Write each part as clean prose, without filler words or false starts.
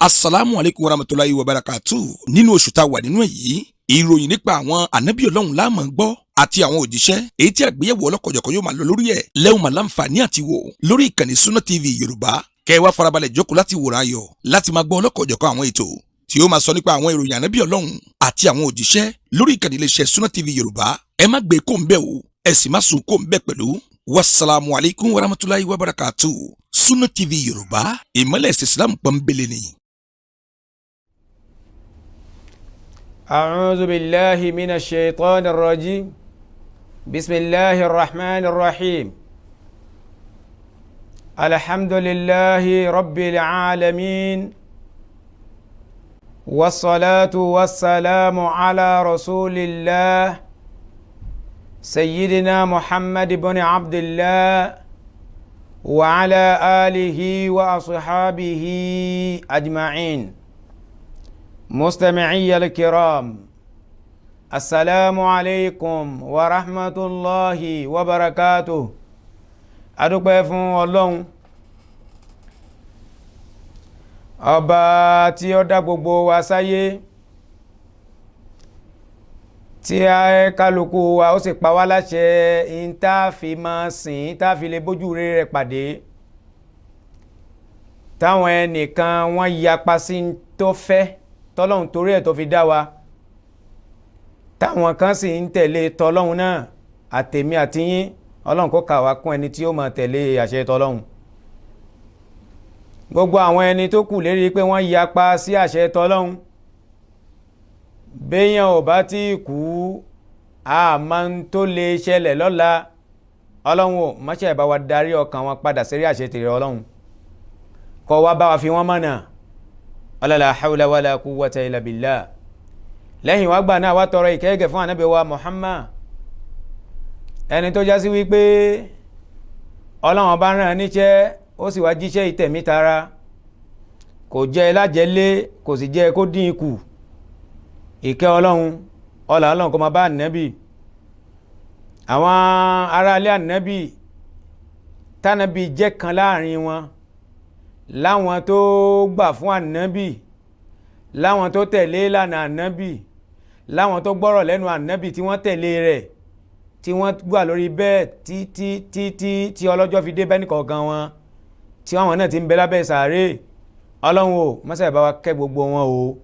Asalaamu aleykum warahmatulahi wabarakatu. Nínú oṣù tá a wà nínú ẹ̀ yìí, ìròyìn nípa àwọn ànábì Ọlọ́run la máa gbọ́ àti àwọn òjíṣẹ́, èyí tí àgbéyẹ̀wò ọlọ́kọ̀jọ̀kọ̀ yóò máa lọ lórí ẹ̀ lẹ́hùn máa láǹfààní àti wò lórí ìkànnì Sunna TV Yorùbá. Kẹ́ ẹ wá farabalẹ̀ jókòó láti wòran ayọ̀ láti máa gbọ́ ọlọ́kọ̀jọ̀kọ̀ àwọn ètò tí ó máa sọ nípa àwọn ìròyìn ànábì Ọlọ́run àti àwọn òjíṣẹ́ lórí ìkànnì iléeṣẹ́ Sunna TV Yorùbá. Ẹ má gbé kó ń bẹ̀ o, ẹ sì má sùn kó ń bẹ̀ pẹ̀lú. Wasalaamu aleykum warahmatulahi wabarakatu. Sunna TV Yorùbá, ìmọ̀lẹ̀ ẹ̀sìn Islam pọ́nbélé ni. أعوذ بالله من الشيطان الرجيم. بسم الله الرحمن الرحيم. الحمد لله رب العالمين، والصلاة والسلام على رسول الله سيدنا محمد بن عبد الله وعلى آله وأصحابه أجمعين. مستمعي الكرام، السلام عليكم ورحمة الله وبركاته. Adúpẹ́ fún Ọlọ́run ọba tí ó dá gbogbo wa sáyé, tí kálukú wa ó sì pa wá láṣẹ ń tá a fi máa sìn, tá a fi lè bójú rere pàdé. Táwọn ẹnìkan wọ́n yapa sí tó fẹ́ tọ́lọ́hun torí ẹ̀ tó fi dá wa, táwọn kan sì ń tẹ̀lé tọ́lọ́hun náà. Àtèmi àtiyín, Ọlọ́run kó kà wá kún ẹni tí ó máa tẹ̀lé àṣẹ tọ́lọ́hun. Gbogbo àwọn ẹni tó kù lérí pé wọ́n yapa sí àṣẹ tọ́lọ́hun, béèyàn ò bá tí kú, àmọ́ ń tó lè ṣẹlẹ̀ lọ́la. Ọlọ́run ò mọ́ṣẹ́ bá wa darí ọkàn wọn padà sí àṣẹ tèrè Ọlọ́run, kó wá bá wa fi wọ́n mọ̀nà. La hawla wala quwwata illa billah. Lẹ́yìn wá gbà náà, wá tọrọ ìkẹ́gẹ́ fún ànábì wa Muhammad, ẹni tó jásí wípé Ọlọ́run bá rán níṣẹ́, ó sì wá jíṣẹ́ ìtẹ̀mí tara, kò jẹ́ lájẹlé, kò sì jẹ́ kó dín ikù. Ìkẹ́ Ọlọ́run, ọlá Ọlọ́run kó máa bá ànábì, àwọn aráalé ànábì, tànábì jẹ́ kan láàrin wọn, láwọn tó gbà fún ànábì, láwọn tó tẹ̀lé ìlànà ànábì, láwọn tó gbọ́rọ̀ lẹ́nu ànábì tí wọ́n tẹ̀lé rẹ̀, tí wọ́n gbà lórí bẹ́ẹ̀ títí títí tí ọlọ́jọ́ fi dé bẹ́ẹ̀ nìkọ̀ọ̀kan wọn, tí àwọn náà ti ń bẹ lábẹ́ sàárè. Ọlọ́run o, mọ́sẹ̀ bá wa kẹ́ gbogbo wọn o,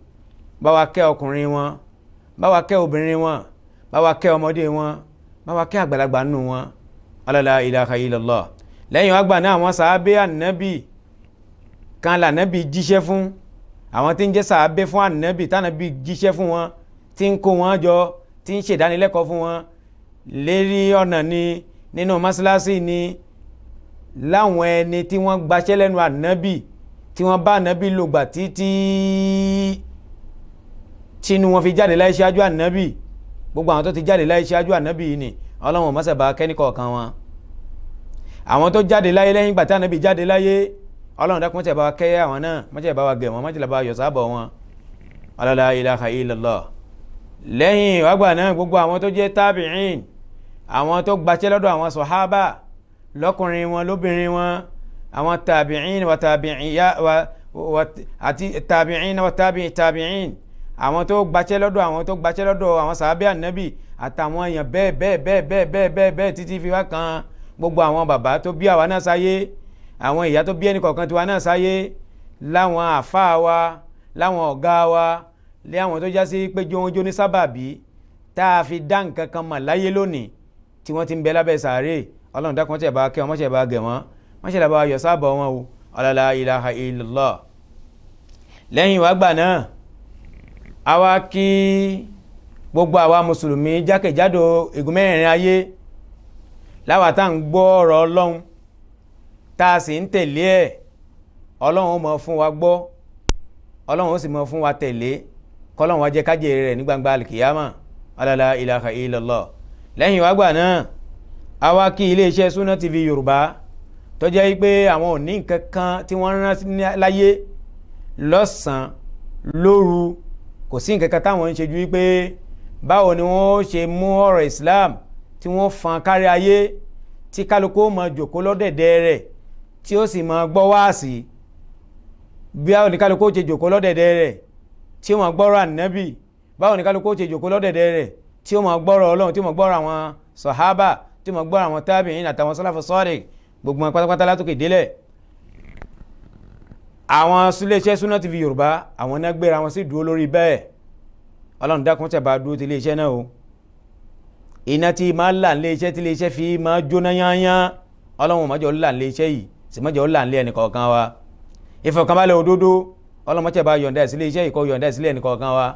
bá wa kẹ́ ọkùnrin wọn, bá wa kẹ́ obìnrin wọn, bá wa kẹ́ ọmọdé wọn, bá wa kẹ́ àgbàlagbà nù wọn. La ilaha illallah. Lẹ́yìn wá gbà náà, àwọn sàábé ànábì kan lànàbì jíṣẹ́ fún, àwọn tí ń jẹ́ sàábé fún ànàbì, tànàbì jíṣẹ́ fún wọn, tí ń kó wọn jọ, tí ń ṣèdánilẹ́kọ̀ọ́ fún wọn lérí ọ̀nà ni, nínú mọ́ṣáláṣí ni, láwọn ẹni tí wọ́n gbaṣẹ́ lẹ́nu ànàbì, tí wọ́n bá ànàbì lògbà títí tínú wọn fi jáde láì ṣáájú ànàbì. Gbogbo àwọn tó ti jáde láì ṣáájú ànàbì yìí ni Ọlọ́run mọ́sàbá kẹ́nìkọ̀ọ̀kan wọn. Àwọn tó jáde láyé lẹ́yìn ìgbà tí ànàbì jáde láyé, Ọlọ́run dákun mọ́tẹ̀ bá wa kẹ́ àwọn náà, mọ́tẹ̀ bá wa gẹ̀ wọ́n, mọ́tẹ̀ bá wa yọ̀ sábọ̀ wọn. La ilaha illallah. Lẹ́yìn wàgbà náà, gbogbo àwọn tó jẹ́ tábìín, àwọn tó gbaṣẹ́ lọ́dọ̀ àwọn sọ̀hábà, lọ́kùnrin wọn, lóbìnrin wọn, àwọn tábìín wa tábìín àti tábìín wa tábìín tábìín, àwọn tó gbaṣẹ́ lọ́dọ̀ àwọn tó gbaṣẹ́ lọ́dọ̀ àwọn sàábẹ́ ànábì àtàwọn èèyàn bẹ́ẹ̀ bẹ́ẹ̀ bẹ́ẹ̀ bẹ́ẹ̀ bẹ́ẹ̀ bẹ́ẹ̀ bẹ́ẹ̀ títí fi wá kan gbogbo àwọn bàbá tó bí àwa náà sáyé, àwọn ìyá tó bí ẹnì kọ̀ọ̀kan tiwa náà sáyé, láwọn àfáà wa, láwọn ọ̀gá wa, lé àwọn tó jásí pé jóńjó ní sábàbí tá a fi dá nǹkan kan mọ̀ láyé lónìí, tí wọ́n ti ń bẹ lábẹ́ sàárè. Ọlọ́run dákun mọ́ṣẹ́ bá kẹ́ wọn, mọ́ṣẹ́ bá gẹ̀ wọ́n, mọ́ṣẹ́ bá yọ sábọ̀ wọn o. La ilaha illallah. Lẹ́yìn wá gbà náà, àwa kí gbogbo àwa mùsùlùmí jákèjádò igun mẹ́rẹ̀ẹ̀rin ayé, láwa tá à ń gbọ́ ọ̀rọ̀ Ọlọ́run, tá a sì ń tẹ̀lé ẹ̀. Ọlọ́run ó mọ̀ fún wa gbọ́, Ọlọ́run ó sì mọ̀ fún wa tẹ̀lé, kọ́lọ́run wa jẹ́ kájèrè rẹ̀ ní gbangba alikiyama. La ilaha illallah. Lẹ́yìn wá gbà náà, àwa kí iléeṣẹ́ Sunna TV Yorùbá, tó jẹ́ pé àwọn ò ní nǹkan kan tí wọ́n rán láyé lọ́sàn-án lóru, kò sí nǹkan kan táwọn ń ṣe ju wípé báwo ni wọ́n ṣe mú ọ̀rọ̀ Islam tí wọ́n fọn kárí ayé, tí kálukú ó máa jòkó lọ́dẹ̀dẹ̀ rẹ̀, tí ó sì máa gbọ́ wáàsí. Bí àwọn oníkálukú ó ṣe jòkó lọ́dẹ̀dẹ̀ rẹ̀ tí ó máa gbọ́rọ̀ ànábì, báwọn oníkálukú ó ṣe jòkó lọ́dẹ̀dẹ̀ rẹ̀ tí ó máa gbọ́rọ̀ Ọlọ́run, tí ó máa gbọ́rọ̀ àwọn sàhábà, tí ó máa gbọ́rọ̀ àwọn tábìín àtàwọn sálàfù sọ́ọ̀lì, gbogbo wọn pátápátá látòkè délẹ̀. Àwọn iléeṣẹ́ Sunna TV Yorùbá àwọn náà gbéra wọn sí dúró lórí bẹ́ẹ̀. Ọlọ́run dákun tẹ̀ bá dúró ti iléeṣẹ́ náà o. Iná tí máa là ń léeṣẹ́ tí iléeṣẹ́ fi máa jóná yányán, Ọlọ́run má jẹ́ ó là ń léeṣẹ́ yìí, sì má jẹ́ ó là ń lé ẹnì kọ̀ọ̀kan wa. Ìfọ̀kànbalẹ̀ òdodo Ọlọ́run má jẹ́ bá yọ̀ǹda ẹ̀ sí iléeṣẹ́ yìí, kó yọ̀ǹda ẹ̀ sílé ẹnì kọ̀ọ̀kan wa.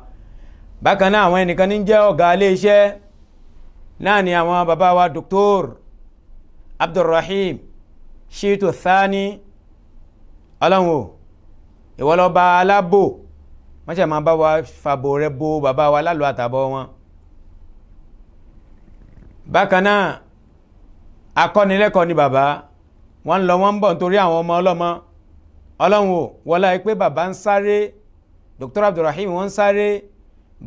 Bákan náà àwọn ẹnìkan ní jẹ́ ọ̀gá iléeṣẹ́ náà ni àwọn bàbá wa Dr. Abdulrahim Shitu Thani. Ọlọ́run o, ìwọ lọ́ba alábò, má ṣe máa bá wa fàbò rẹ bo bàbá wa lálọ́ àtàbọ̀ wọn. Bákan náà akọ́nilẹ́kọ̀ọ́ ni bàbá wọ́n ń lọ wọ́n ń bọ̀ nítorí àwọn ọmọ ọlọ́mọ. Ọlọ́run o, wọlá pé bàbá ń sáré, Dr. Abdulrahim wọ́n ń sáré,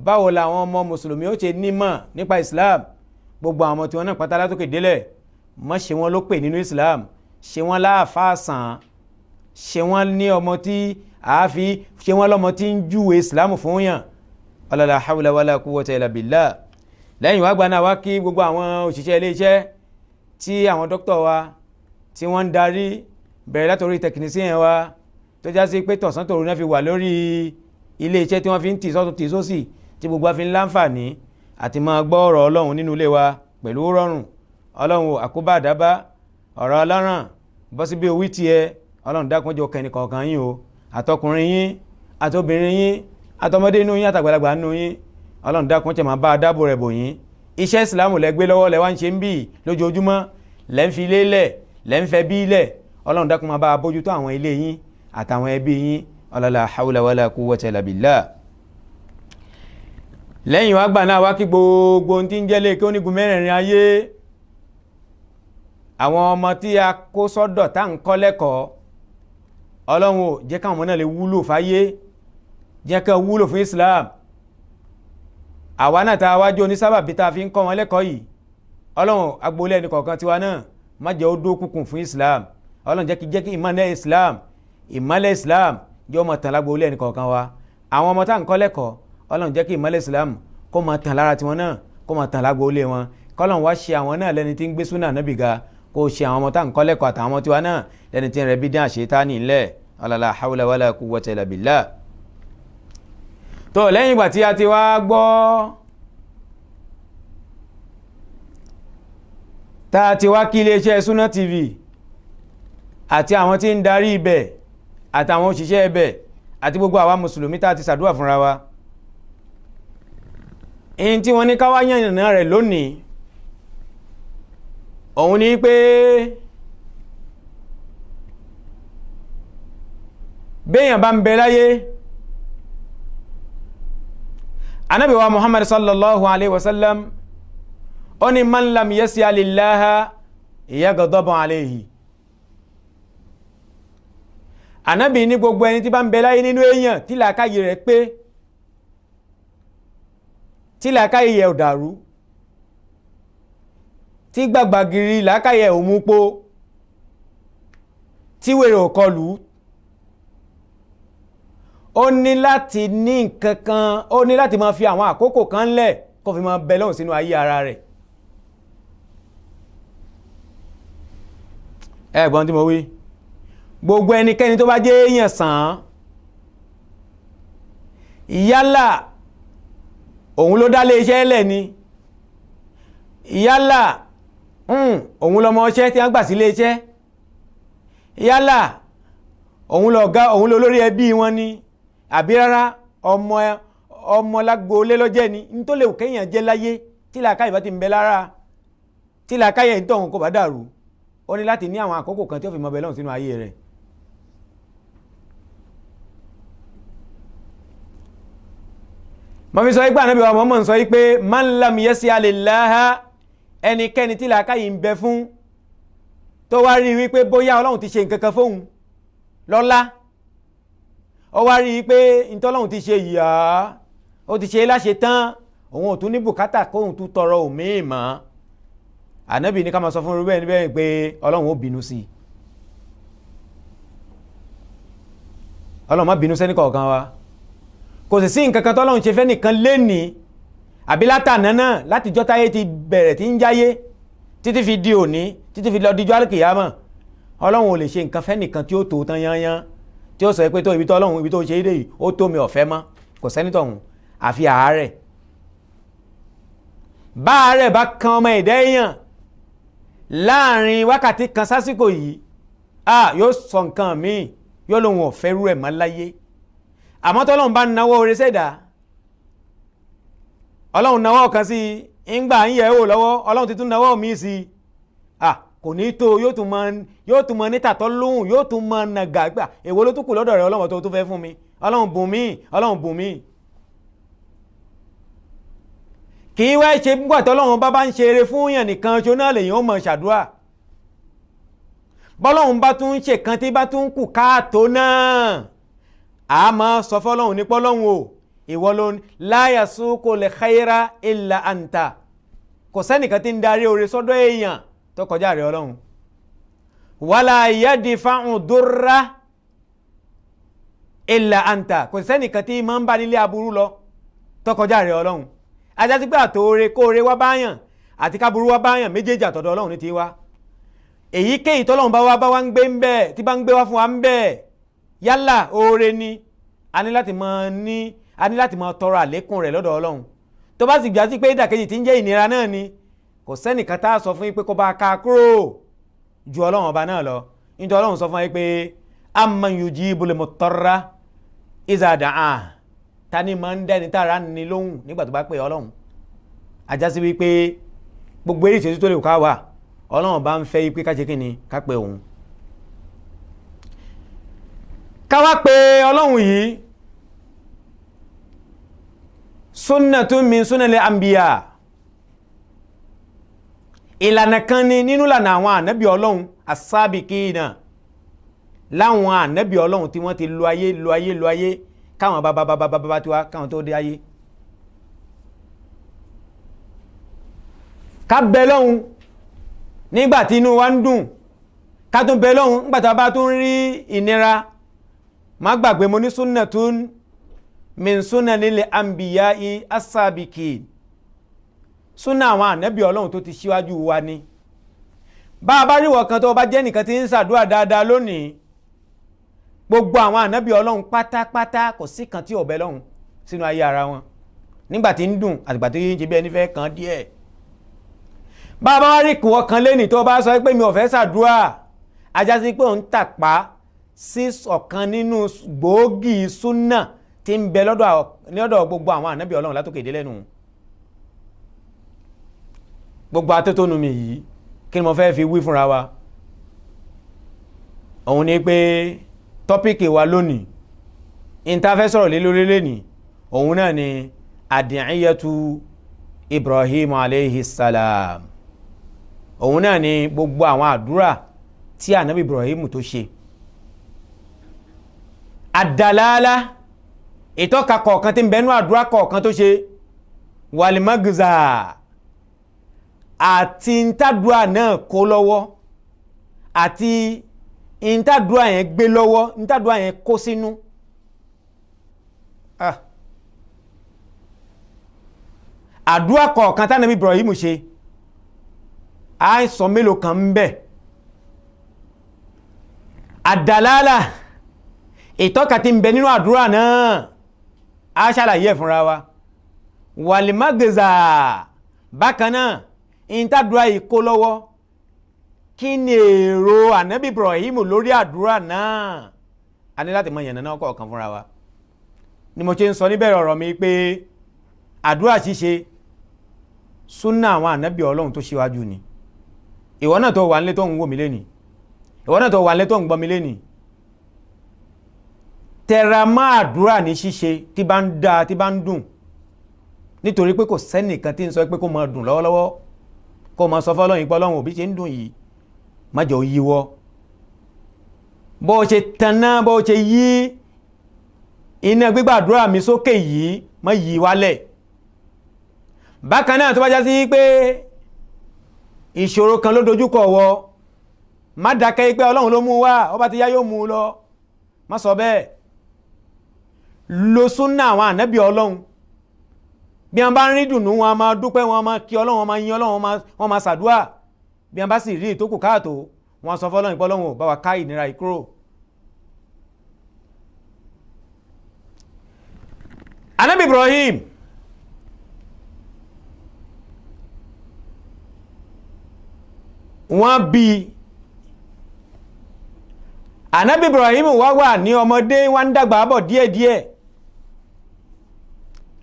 báwo làwọn ọmọ mùsùlùmí ó ṣe nímọ̀ nípa Islam. Gbogbo àwọn ọmọ tí wọ́n náà pátá látòkè délẹ̀, má ṣe wọ́n ló pè nínú Islam, ṣe wọ́n láàfáà sàn, ṣe wọ́n ní ọmọ tí àáfi, ṣe wọ́n lọ́mọ tí ń júwe Islam fún yàn. Ọlọ́lá hawla wala quwwata illa billah. Lẹ́yìn wá gbaná wá kí gbogbo àwọn òṣìṣẹ́ iléeṣẹ́ tí àwọn dókítà wa tí wọ́n ń darí, bẹ̀rẹ̀ látòrí tẹkinísíyàn wa tó já sí pé tọ̀sán tòru náà fi wà lórí iléeṣẹ́ tí wọ́n fi ń tì sọ́tún tì sósì, tí gbogbo wa fi ń láǹfààní àti máa gbọ́ ọ̀rọ̀ Ọlọ́run nínú ilé wa pẹ̀lú rọrùn. Ọlọ́run àkóbá àdábá ọ̀rọ̀ ọlọ́ràn bọ́ sí bí owí tiẹ̀. Ọlọ́run dákun jọ kẹ́ni kọ̀ọ̀kan yín o, àtọkùnrin yín, àtobìnrin yín, àtọmọdé inú yín, àtàgbàlagbà inú yín. Ọlọ́run dákun tẹ̀ máa bá a dáàbò rẹ̀ bò yín. Iṣẹ́ ìsìlámù lẹ gbé lọ́wọ́ lẹ wá ń ṣe ń bì lójoojúmọ́, lẹ́ ń fi ilé lẹ̀, lẹ́ ń fẹ́ bí lẹ̀. Ọlọ́run dákun máa bá a bójútó àwọn ilé yín àtàwọn ẹbí yín. Ọlọ́lá hawla wala quwwata illa billah. Lẹ́yìn wá gbà náà wá kí gbogbo ohun tí ń jẹ́ lé kí onígun mẹ́rẹ̀ẹ̀rin ayé, àwọn ọmọ tí a kó sọ́dọ̀ tá à ń kọ́ lẹ́kọ̀ọ́, Ọlọ́run ò jẹ́ káwọn ọmọ náà lè wúlò fáyé, jẹ́ ká wúlò fún Islam. Àwa náà tá a wájú onísábàbí tá a fi ń kọ́ wọn lẹ́kọ̀ọ́ yìí, Ọlọ́run agboolé ẹnì kọ̀ọ̀kan tiwa náà má jẹ́ ó dókùnkùn fún Islam. Ọlọ́run jẹ́ kí ìmọ̀lẹ̀ Islam, ìmọ̀lẹ̀ Islam jẹ́ ó máa tàn lágboolé ẹnì kọ̀ọ̀kan wa. Àwọn ọmọ tá à ń kọ́ lẹ́kọ̀ọ́, Ọlọ́run jẹ́ kí ìmọ̀lẹ̀ Islam kó máa tàn lára tiwọn náà, kó máa tàn lágboolé wọn. Kọ́lọ́run wá ṣe àwọn náà lẹ́ni tí ń gbé súnà nábì ga, kó ṣe àwọn ọmọ tá à ń kọ́ lẹ́kọ̀ọ́ àtàwọn ọmọ tiwa náà lẹ́ni tí ń rẹ bídíà ṣètánì ńlẹ̀. Ọlọ́lá hawla wala quwwata illa billah. Tó lẹ́yìn ìgbà tí a ti wá gbọ́, tá a ti wá kí iléeṣẹ́ Sunna TV àti àwọn tí ń darí ibẹ̀ àtàwọn òṣìṣẹ́ ibẹ̀ àti gbogbo àwa mùsùlùmí tá a ti ṣàdúrà fúnra wa, in tí wọ́n ní ká wá yànnàná rẹ̀ lónìí òun ni pé béèyàn bá ń bẹ láyé, Ànábì wa Muhammad sallallahu alaihi wasallam ó ní man lam yas'alillaha yaghdabu alayhi. Ànábì ní gbogbo ẹni tí bá ń bẹ láyé nínú èèyàn tí làákàyè rẹ̀ pé, tí làákàyè rẹ̀ ò dàrú, tí gbàgbàgìrì làákàyè ò mú po, tí wèrè ò kọlù, ó ní láti ní nǹkan kan, ó ní láti máa fi àwọn àkókò kan lẹ̀ kó fi máa bẹ lọ́hùn sínú ayé ara rẹ̀. Ẹ gbọ́n tí mo wí, gbogbo ẹnikẹ́ni tó bá jẹ́ èèyàn sàn án, yálà òun ló dá lé iṣẹ́ lẹ̀ ni, yálà òun lọmọ ọṣẹ́ tí wọ́n gbà sí ilé iṣẹ́, yálà òun lọ̀gá, òun lolórí ẹbí wọn ni, àbí rárá ọmọ ọmọ lágboolé lọ́jẹ́ ni, ní tó lè kéèyàn jẹ́ láyé tí làákàyè bá ti ń bẹ lára, tí làákàyè ń tọ̀hún kò bá dàrú, ó ní láti ní àwọn àkókò kan tí ó fi mọ bẹ lọ́hùn sínú ayé rẹ̀. Mo fi sọ pé Ànábì wa Muhammad sọ pé man lam yas'alillaha, ẹnikẹ́ni tí làákàyè ń bẹ fún tó wá rí wípé bóyá Ọlọ́run ti ṣe nǹkan kan fóun lọ́lá, ó wá rí i pé ntọ́lọ́hun ti ṣe yìí, ó ti ṣe é láṣẹ tán, òun ò tún ní bùkátà kóun tún tọrọ òmíì mọ́. Ànábì ní ká máa sọ fún irú bẹ́ẹ̀ níbẹ̀ pé Ọlọ́run ó bínú sí i. Ọlọ́run má bínú sẹ́ni kọ̀ọ̀kan wa. Kò sì sí nǹkan kan tọ́lọ́run ṣe fẹ́ nìkan lénìí àbí látàná náà, látijọ́ táyé ti bẹ̀rẹ̀ tí ń jáyé títí fi di òní, títí fi lọ dijọ́ àlùkìyámọ̀, Ọlọ́run ò lè ṣe nǹkan fẹ́ nìkan tí ó tó tán yányán, tí ó sọ pé tó ibi tó Ọlọ́run ibi tó ṣe é dé yìí ó tó mi ọ̀fẹ́ mọ́. Kò sẹ́ni tọ̀hún àfi àárẹ̀. Bá àárẹ̀ bá kan ọmọ ẹ̀dá èèyàn láàrin wákàtí kan sásìkò yìí, yóò sọ nǹkan míì, yóò lóun ọ̀fẹ́ rú ẹ̀ mọ́ láyé. Àmọ́ tọ́lọ́run bá nawọ́ oore sẹ́dá, Ọlọ́run nawọ́ kan sí i, ńgbà ń yẹ̀ wò lọ́wọ́, Ọlọ́run ti tún nawọ́ míì sí i, kò ní tó, yóò tún mọ nítàtọ́ lóhùn, yóò tún mọ nàgà gbà, èwo ló tún kù lọ́dọ̀ rẹ̀ Ọlọ́run tó tún fẹ́ fún mi, Ọlọ́run bùn mí, Ọlọ́run bùn mí. Kì í wá ṣe nígbà tọ́lọ́run bá ń ṣe eré fún yàn nìkan ṣo náà lèyàn ó mọ̀ ṣàdúrà. Bọ́lọ́run bá tún ń ṣe kan tí bá tún kù káàtó náà, a máa sọ fọ́lọ́run ní pọ́lọ́run o, ìwọ ló ń la yasuqul khayra illa anta. Kò sẹ́nìkan tí ń darí oore sọ́dọ̀ èèyàn tó kọjá rẹ̀ Ọlọ́run. Wala yadfa'u durra illa anta. Kò sẹ́nìkan tí máa ń bá nílé aburú lọ tó kọjá rẹ̀ Ọlọ́run. Ajásí pé àtòore kóore wá báyàn àti káburú wá báyàn, méjèèjì àtọ̀dọ̀ Ọlọ́run ní ti wá. Èyíkéyìí tọ́lọ́run bá wá bá wá ń gbé ń bẹ́ẹ̀, tí bá ń gbé wá fún wa ń bẹ́ẹ̀, yálà oore ni, a ní láti máa ní, a ní láti máa tọrọ àlékún rẹ̀ lọ́dọ̀ Ọlọ́run. Tó bá sì gbà sí pé ìdàkejì tí ń jẹ́ ìnira náà ni, kò sẹ́nìkan tá a sọ fún yín pé kó bá ká kúrò ju Ọlọ́run ọba náà lọ. Nítorí Ọlọ́run sọ fún yín pé amman yujibul muttarra iza da'a, ta ni máa ń dẹ́ni tára ní lóhùn nígbà tó bá pè Ọlọ́run. Ajásí wípé gbogbo eré ìṣesí tó lè ká wà, Ọlọ́run bá ń fẹ́ pé ká ṣe kí ni, ká pè òun. Ká wá pè Ọlọ́run yìí, sunnatun min sunnanil anbiya, ìlànà kan ni nínú ìlànà àwọn ànábì Ọlọ́run as-sabiqina, láwọn ànábì Ọlọ́run tí wọ́n ti lo ayé lo ayé lo ayé káwọn bàbá bàbá bàbá tiwa káwọn tó dé ayé. Ká bẹ lọ́hun nígbà tí inú wa ń dùn, ká tún bẹ lọ́hun nígbà tí a bá tún rí ìnira. Má gbàgbé mo ní sunnatun min sunnanil anbiya'i as-sabiqin, súnà àwọn ànábì Ọlọ́run tó ti ṣíwájú wa ni. Bá a bá ríwọ̀ kan tó bá jẹ́ nìkan tí ń ṣàdúrà dáadáa lónìí, gbogbo àwọn ànábì Ọlọ́run pátápátá kò sí kan tí ò bẹ lọ́hun sínú ayé ara wọn nígbà tí ń dùn àtìgbà tí ń ṣe bí ẹni fẹ́ kan díẹ̀. Bá a bá rí ìwọ kan lẹ́nìí tó bá sọ pé mi ò fẹ́ ṣàdúrà, ajá sí pé òun tàpá sí ọ̀kan nínú gbòógì súnà tí ń bẹ lọ́dọ̀ gbogbo àwọn ànábì Ọlọ́run látòkè dé lẹ́nu. Gbogbo atótónu mi yìí, kí ni mo fẹ́ fi wí fúnra wa? Òun ni pé tọ́píkì wa lónìí, ìta fẹ́ sọ̀rọ̀ lé lórí lónìí, òun náà ni adìyẹtu Ibrahim aleyhi salam. Òun náà ni gbogbo àwọn àdúrà tí ànábì Ibrahim tó ṣe. Àdàlálá, ìtọ́ka kọ̀ọ̀kan tí ń bẹnu àdúrà kọ̀ọ̀kan tó ṣe, wàlímọ́gìzà, àti ntàdúrà náà kó lọ́wọ́, àti ntàdúrà yẹn gbé lọ́wọ́, ntàdúrà yẹn kó sínú. Àdúrà kọ̀ọ̀kan tánàbí Ibrahim ṣe, àìsàn mélòó kan ń bẹ. Àdàlálà, ìtọ́ka tí ń bẹ nínú àdúrà náà, a ṣàlàyé ẹ̀ fúnra wa. Wàlímọ́gìzà, bákan náà ìntàdúrà yìí kó lọ́wọ́, kí ni èrò ànábì Ibrahim lórí àdúrà náà? A ní láti mọ ìyànnà náà kọ̀ọ̀kan fúnra wa. Ni mo ṣe ń sọ níbẹ̀rẹ̀ ọ̀rọ̀ mi pé àdúrà ṣíṣe súnà àwọn ànábì Ọlọ́run tó ṣíwájú ni. Ìwọ náà tó wà nílé tó ń wò mí lénìí, ìwọ náà tó wà nílé tó ń gbọ́ mi lénìí, tẹra mọ́ àdúrà ní ṣíṣe tí bá ń dáa, tí bá ń dùn, nítorí pé kò sẹ́nìkan tí ń sọ pé kó máa dùn lọ́wọ́lọ́wọ́, kó máa sọ fọ́lọ́run pé Ọlọ́run òbí ṣe ń dùn yìí, má jẹ́ ó yíwọ́. Bó ṣe tanná, bó ṣe yí iná gbígbàdúrà mi sókè yìí, má yí wálẹ̀. Bákan náà tó bá já sí pé ìṣòro kan ló dojúkọ wọ, má dákẹ́ pé Ọlọ́run ló mú wá, ọba ti yá yóò mú un lọ, má sọ bẹ́ẹ̀. lo súnà àwọn ànábì Ọlọ́run. Bí wọ́n bá ń rí dùnú, wọn máa dúpẹ́, wọn máa kí Ọlọ́run, wọn máa yin Ọlọ́run, wọn máa ṣàdúà. Bí wọ́n bá sì rí ìtókù káàtó, wọn sọ fọ́lọ́run pé Ọlọ́run ò bá wa ká ìnira yìí kúrò. Ànábì Ibrahim wọ́n bí Ànábì Ibrahim wá wà ní ọmọdé, wọ́n ń dàgbà bọ̀ díẹ̀díẹ̀.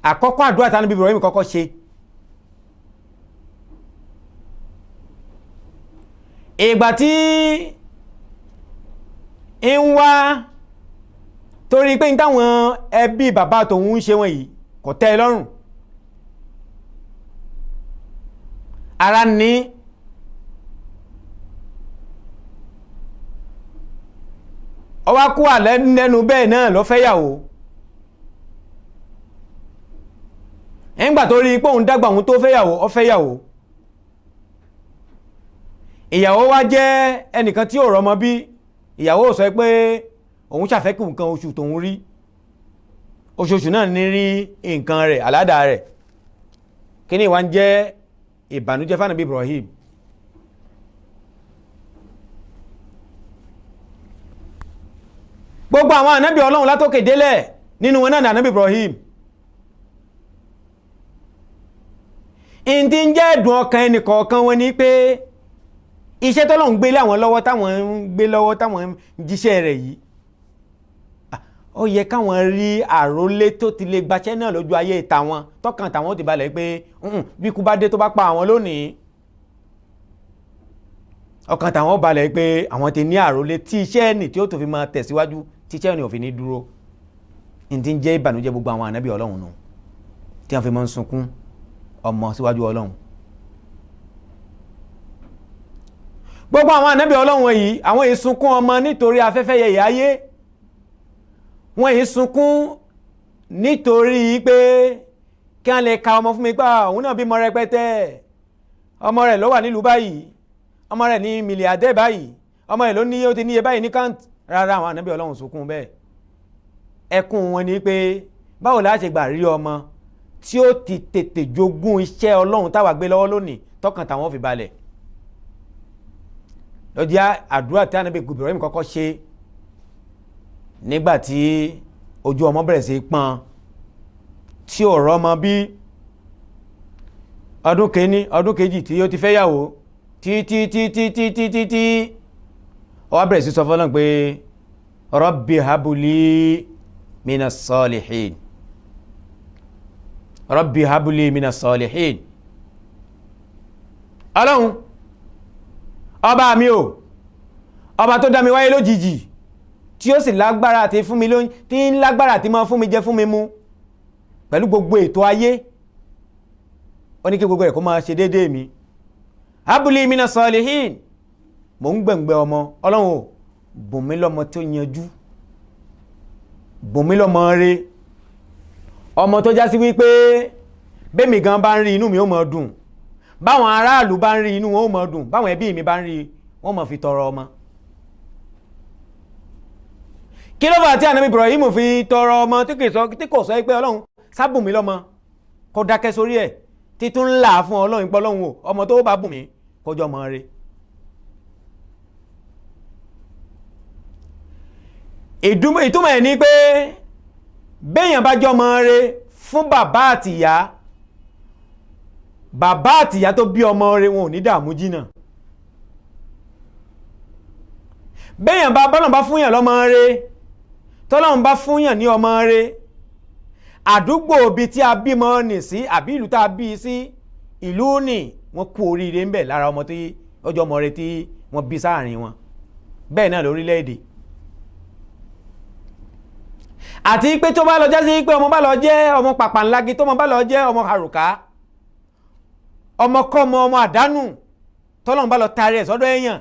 Àkọ́kọ́ àdúrà tí Ànábì Ibrahim kọ́kọ́ ṣe, ìgbà tí ń wá torí pé táwọn ẹbí bàbá tòun ń ṣe wọn yìí kò tẹ́ ẹ lọ́rùn, ara ní ó wá kú àlẹ́ lẹ́nu bẹ́ẹ̀ náà ló fẹ́yàwó. Nígbà tó rí pé òun dàgbà òun tó fẹ́yàwó, ó fẹ́yàwó. Ìyàwó wá jẹ́ ẹnìkan tí ò rọ́mọ bí. Ìyàwó sọ pé òun ṣàfẹ́kù nǹkan oṣù tóun rí, oṣooṣù náà ní rí nǹkan rẹ̀, àládà rẹ̀. Kí ni ìwà ń jẹ́ ìbànújẹ́ fánàbí Ibrahim? Gbogbo àwọn ànábì Ọlọ́run látòkè délẹ̀, nínú wọn náà ní ànábì Ibrahim. Ìdí ń jẹ́ ẹ̀dùn ọkàn ẹnìkọ̀ọ̀kan wọn ni pé iṣẹ́ tọ́lọ́run gbé láwọn lọ́wọ́, táwọn ń gbé lọ́wọ́, táwọn ń jíṣẹ́ rẹ̀ yìí, ó yẹ káwọn rí àrólé tó ti lè gbaṣẹ́ náà lójú ayé tàwọn, tọkàn tàwọn ó ti balẹ̀ pé bí ikú bá dé tó bá pa àwọn lónìí, ọkàn tàwọn balẹ̀ pé àwọn ti ní àrólé tí iṣẹ́ ẹni tí ó tó fi máa tẹ̀síwájú, tí iṣẹ́ ẹni ò fi ní dúró. Ní ti ń jẹ́ ìbànújẹ́ gbogbo àwọn ànábì Ọlọ́run nù tí wọ́n fi máa ń sunkún ọmọ síwájú Ọlọ́run. Gbogbo àwọn ànábì Ọlọ́run yìí, àwọn yìí sunkún ọmọ nítorí afẹ́fẹ́ yẹ̀yẹ̀ ayé, wọ́n yìí sunkún nítorí pé kí wọ́n lè ka ọmọ fún mi pa òun náà bímọ rẹpẹtẹ, ọmọ rẹ̀ ló wà nílùú báyìí, ọmọ rẹ̀ ní mílíàdẹ́ báyìí, ọmọ rẹ̀ ló ní ó ti níye báyìí ní kant. Rárá, àwọn ànábì Ọlọ́run sunkún bẹ́ẹ̀. Ẹkún wọn ni pé báwo la ṣe gbà rí ọmọ tí ó ti tètè jogún iṣẹ́ Ọlọ́run táwa gbé lọ́wọ́ lónìí, tọkàn táwọn fi balẹ̀. Lọ́jọ́ àdúrà tí ànábì Ibrahim kọ́kọ́ ṣe nígbà tí ojú ọmọ bẹ̀rẹ̀ sí pọ́n tí ò rọ́mọ bí, ọdún kìíní ọdún kejì tí ó ti fẹ́ yàwó tí tí tí tí tí tí tí ó wá bẹ̀rẹ̀ sí sọ fọ́lọ́n pé Rabbi habuli minas salihin, Rabbi habuli minas salihin. Ọlọ́run ọba mi o, ọba tó dá mi wáyé lójijì, tí ó sì lágbára àti fún mi lóyún, tí ń lágbára àti máa fún mi jẹ fún mi mu pẹ̀lú gbogbo ètò ayé, ó ní kí gbogbo rẹ̀ kó máa ṣe déédéé mi. Habuli mina salihin, mò ń gbẹ̀ngbẹ̀ ọmọ Ọlọ́run o, bùn mí lọ́mọ tó yanjú, bùn mí lọ́mọ re, ọmọ tó já sí wípé bẹ́mi gan bá ń rí inú mi ó máa dùn, báwọn aráàlú bá ń rí inú wọn ó máa dùn, báwọn ẹbí mi bá ń rí wọn máa fi tọrọ ọmọ. Kí ló fà tí ànábì Ibrahim fi tọrọ ọmọ tí kò sọ pé Ọlọ́run sábùn mí lọ́mọ, kó dákẹ́ sórí ẹ̀, títún ńlá fún Ọlọ́run pé Ọlọ́run o, ọmọ tó bá bùn mí kọjọ́ ọmọ rẹ̀. Ìtumọ̀ ẹ̀ ni pé béèyàn bá jọmọ rẹ̀ fún bàbá àtìyá, bàbá àtìyá tó bí ọmọ rẹ̀ wọn ò ní dààmú jìnnà. Béèyàn bá bọ́lọ̀ bá fúnyàn lọ́mọ rẹ̀, tọ́lọ́run bá fúnyàn ní ọmọ rẹ̀, àdúgbò ibi tí a bímọ nì sí àbí ìlú tá a bí sí, ìlú nì wọ́n kú oríire ńbẹ̀ lára ọmọ tí ọjọ́ ọmọ rẹ̀ tí wọ́n bí sáàrin wọn. Bẹ́ẹ̀ náà lórílẹ̀‐èdè. Àti pé tó bá lọ jẹ́ sí pé ọmọ bá lọ jẹ́ ọmọ pàpàǹlagi, tó ọmọ bá lọ jẹ́ ọmọ àrùká, ọmọkọ́mọ, ọmọ àdánù, tọ́lọ́run bá lọ tarí ẹ̀ sọ́dọ̀ èèyàn,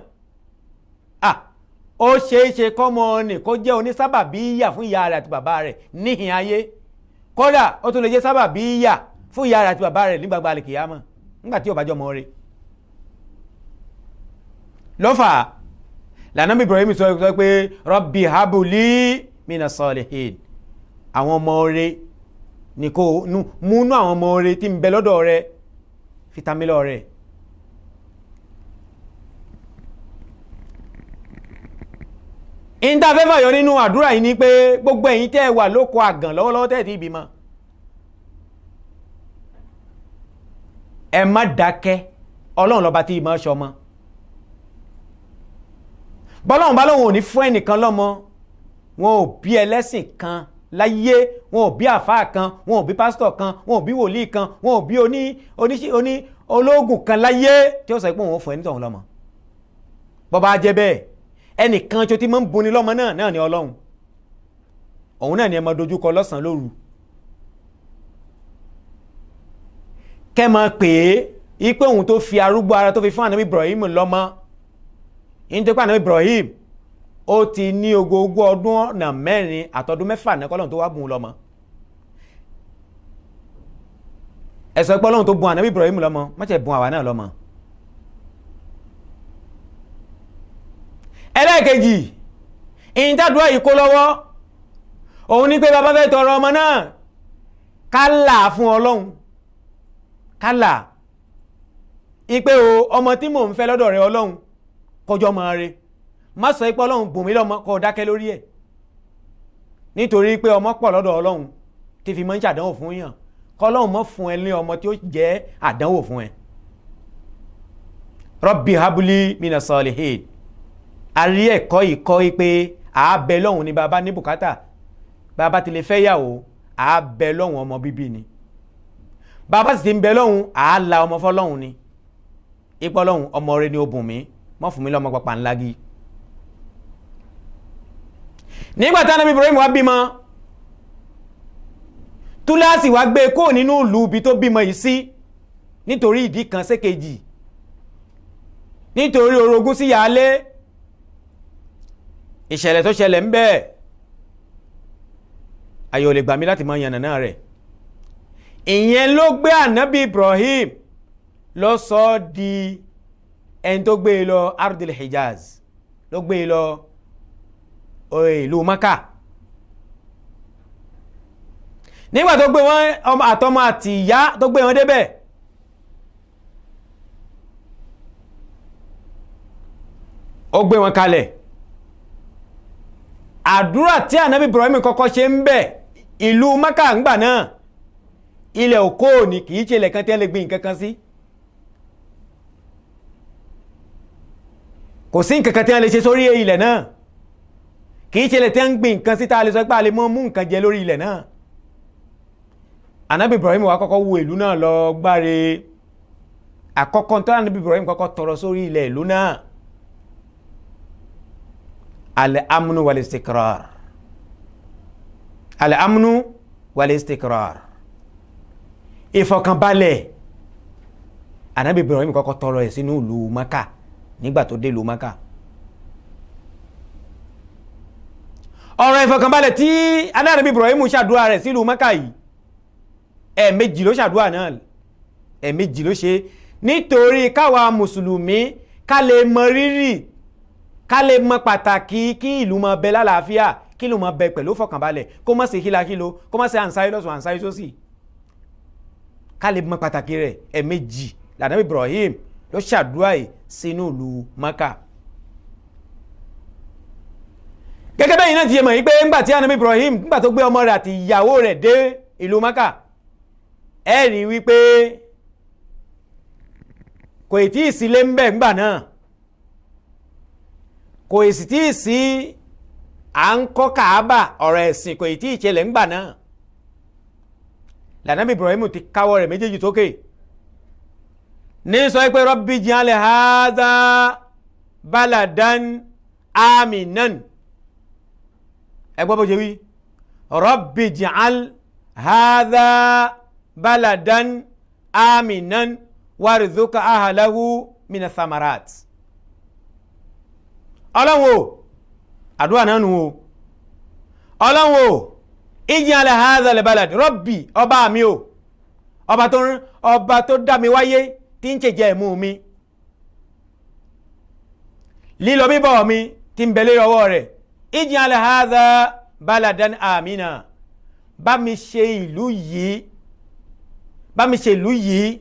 ó ṣeé ṣe kọ́mọ nì kó jẹ́ onísábàbí ìyà fún ìyá rẹ̀ àti bàbá rẹ̀ níhìn ayé. Kódà ó tún lè jẹ́ sábàbí ìyà fún ìyá rẹ̀ àti bàbá rẹ̀ nígbàgbà àlìkìyámà nígbà tí ó bá jọmọ rẹ̀. Lọ́fà lànà Ibrahim sọ pé Rabbi habuli mina salihin, Àwọn ọmọ rẹ ní kó múnú àwọn ọmọ rẹ tí ń bẹ lọ́dọ̀ rẹ fi ta mí lọ́rẹ. Ìta fẹ́ fàyọ nínú àdúrà yìí ni pé gbogbo ẹ̀yin tẹ́ ẹ wà lóko àgàn lọ́wọ́lọ́wọ́ tẹ́ ẹ ti bímọ, ẹ má dákẹ́. Ọlọ́run lọ́ba tí ìmọ̀ ṣọmọ. Bọ́lọ́run bá lóun ò ní fún ẹnìkan lọ́mọ, wọn ò bí ẹlẹ́sìn kan láyé, wọn ò bí àfáà kan, wọn ò bí pásítọ̀ kan, wọn ò bí wòlíì kan, wọn ò bí oní ológun kan láyé tí ó sọ pé òun ò fún ẹni tọ̀hún lọ́mọ. Bọ́ba jẹ́ bẹ́ẹ̀, ẹnìkan tó ti máa ń buni lọ́mọ náà náà ni Ọlọ́run. Òun náà ni ẹ máa dojúkọ lọ́sàn-án lóru, kẹ́ máa pè é ipe òun tó fi arúgbó ara tó fi fún ànábì Ibrahim lọ́mọ. Nítorí pé ànábì Ibrahim ó ti ní ogógó ọdún ọ̀nà mẹ́rin àtọdún mẹ́fà ní kọ́lọ́run tó wá bùn lọ́mọ. Ẹ sọ pé Ọlọ́run tó bùn ànábì Ibrahim lọ́mọ, má ṣe bùn àwa náà lọ́mọ. Ẹlẹ́ẹ̀kejì ìyíntàdúrà yìí kó lọ́wọ́ òun ní pé bàbá fẹ́ tọrọ ọmọ náà, ká là fún Ọlọ́run, ká là ipe o ọmọ tí mò ń fẹ́ lọ́dọ̀ rẹ Ọlọ́run kọjọ́ ọmọ rẹ. Má sọ pé Ọlọ́run bùn mí lọ́mọ kó dákẹ́ lórí ẹ̀, nítorí pé ọmọ pọ̀ lọ́dọ̀ Ọlọ́run tí fi máa ń ṣàdánwò fún yàn. Kọ́lọ́run mọ́ fún ẹ ní ọmọ tí ó jẹ́ àdánwò fún ẹ. Rabbi habli mina salihin. A rí ẹ̀kọ́ ìkọ́ pé àábẹ lọ́hùn ni bàbá ní bùkátà. Bàbá ti lè fẹ́ yàwó, àábẹ lọ́hùn ọmọ bíbí ni. Bàbá sì ti ń bẹ lọ́hùn, àá la ọmọ fọlọ́hùn ni. Ipò lọ́hùn ọmọ rẹ ni ó bùn mí, mọ́ fún mi lọ́mọ pàpà ńlá gi. Nígbà tí Ànábì Ibrahim wá bímọ, túláàsì wá gbé kó nínú ìlú ibi tó bímọ yìí sí, nítorí ìdí kan sékejì, nítorí orogún sí yàálé. Ìṣẹ̀lẹ̀ tó ṣẹlẹ̀ ń bẹ, ayò lè gbà mí láti mọ yànnàná rẹ̀. Ìyẹn ló gbé Ànábì Ibrahim lọ sọ ọ́ di ẹni tó gbé e lọ Ardil Hijaz, ló gbé e lọ ìlú Maka. Nígbà tó gbé wọn àtọmọ àti ìyá tó gbé wọn débẹ̀, ó gbé wọn kalẹ̀. Àdúrà tí Ànábì Ibrahim kọ́kọ́ ṣe ń bẹ̀, ìlú Maka ńgbà náà ilẹ̀ òkó ni, kì í ṣe ilẹ̀ kan tí wọ́n lè gbin nǹkan kan sí. Kò sí nǹkan kan tí wọ́n lè ṣe sórí ilẹ̀ náà, kì í ṣe ilẹ̀ tí wọ́n ń gbin nǹkan sí tá a lè sọ pé a lè mọ́ mú nǹkan jẹ lórí ilẹ̀ náà. Ànábì Ibrahim wá kọ́kọ́ wo ìlú náà lọ gbáre. Àkọ́kọ́ tó Ànábì Ibrahim kọ́kọ́ tọrọ sórí ilẹ̀ ìlú náà, al-amnu wal-istikrar, al-amnu wal-istikrar, ìfọ̀kànbalẹ̀. Ànábì Ibrahim kọ́kọ́ tọrọ ẹ̀ sínú ìlú Maka nígbà tó dé ìlú Maka. Ọ̀rọ̀ ìfọ̀kànbalẹ̀ tí Ànábì Ibrahim ṣàdúrà rẹ̀ sílùú Maka yìí, ẹ̀ẹ̀mejì ló ṣàdúrà náà, ẹ̀ẹ̀mejì ló ṣe, nítorí káwa mùsùlùmí ká lè mọ rírì, ká lè mọ pàtàkì kí ìlú máa bẹ lálàáfíà, kí ìlú máa bẹ pẹ̀lú fọkànbalẹ̀, kó má ṣe hílahílo, kó má ṣe àǹsáyé lọ́sùn àǹsáyé sósì, ká lè mọ pàtàkì rẹ̀. Ẹ̀ẹ̀mejì l'Ànábì Ibrahim ló ṣàdúrà yìí sínú ìlú Maka. Gẹ́gẹ́ bẹ́ẹ̀ náà ti yẹ mọ̀ yìí pé ńgbà tí Ànábì Ibrahim ńgbà tó gbé ọmọ rẹ̀ àti ìyàwó rẹ̀ dé ìlú Maka, ẹ rí wípé kò tí ì sí lé ń bẹ̀ ńgbà náà, kò sì tí ì sí à ń kọ́ Kàábà, ọ̀rọ̀ ẹ̀sìn kò tí ì ṣẹlẹ̀ ńgbà náà. L'Ànábì Ibrahim ti káwọ́ rẹ̀ méjèèjì sókè ní sọ pé Rabbi ij'al hadha baladan aminan. Ẹ gbọ́ bó ṣe wí, Rabbi ij'al hadha baladan aminan warzuq ahlahu mina thamarat. Ọlọ́run o, àdúrà náà nù o. Ọlọ́run o, ij'al hadha albalad, Rabbi ọba mi o, ọba tó dá mi wáyé tí ń ṣèjẹ ẹ̀mú mi, lílọ bíbọ̀ mi tí ń bẹ lórí ọwọ́ rẹ̀, ij'al hadha baladan amina, bá mi ṣe ìlú yìí, bá mi ṣe ìlú yìí,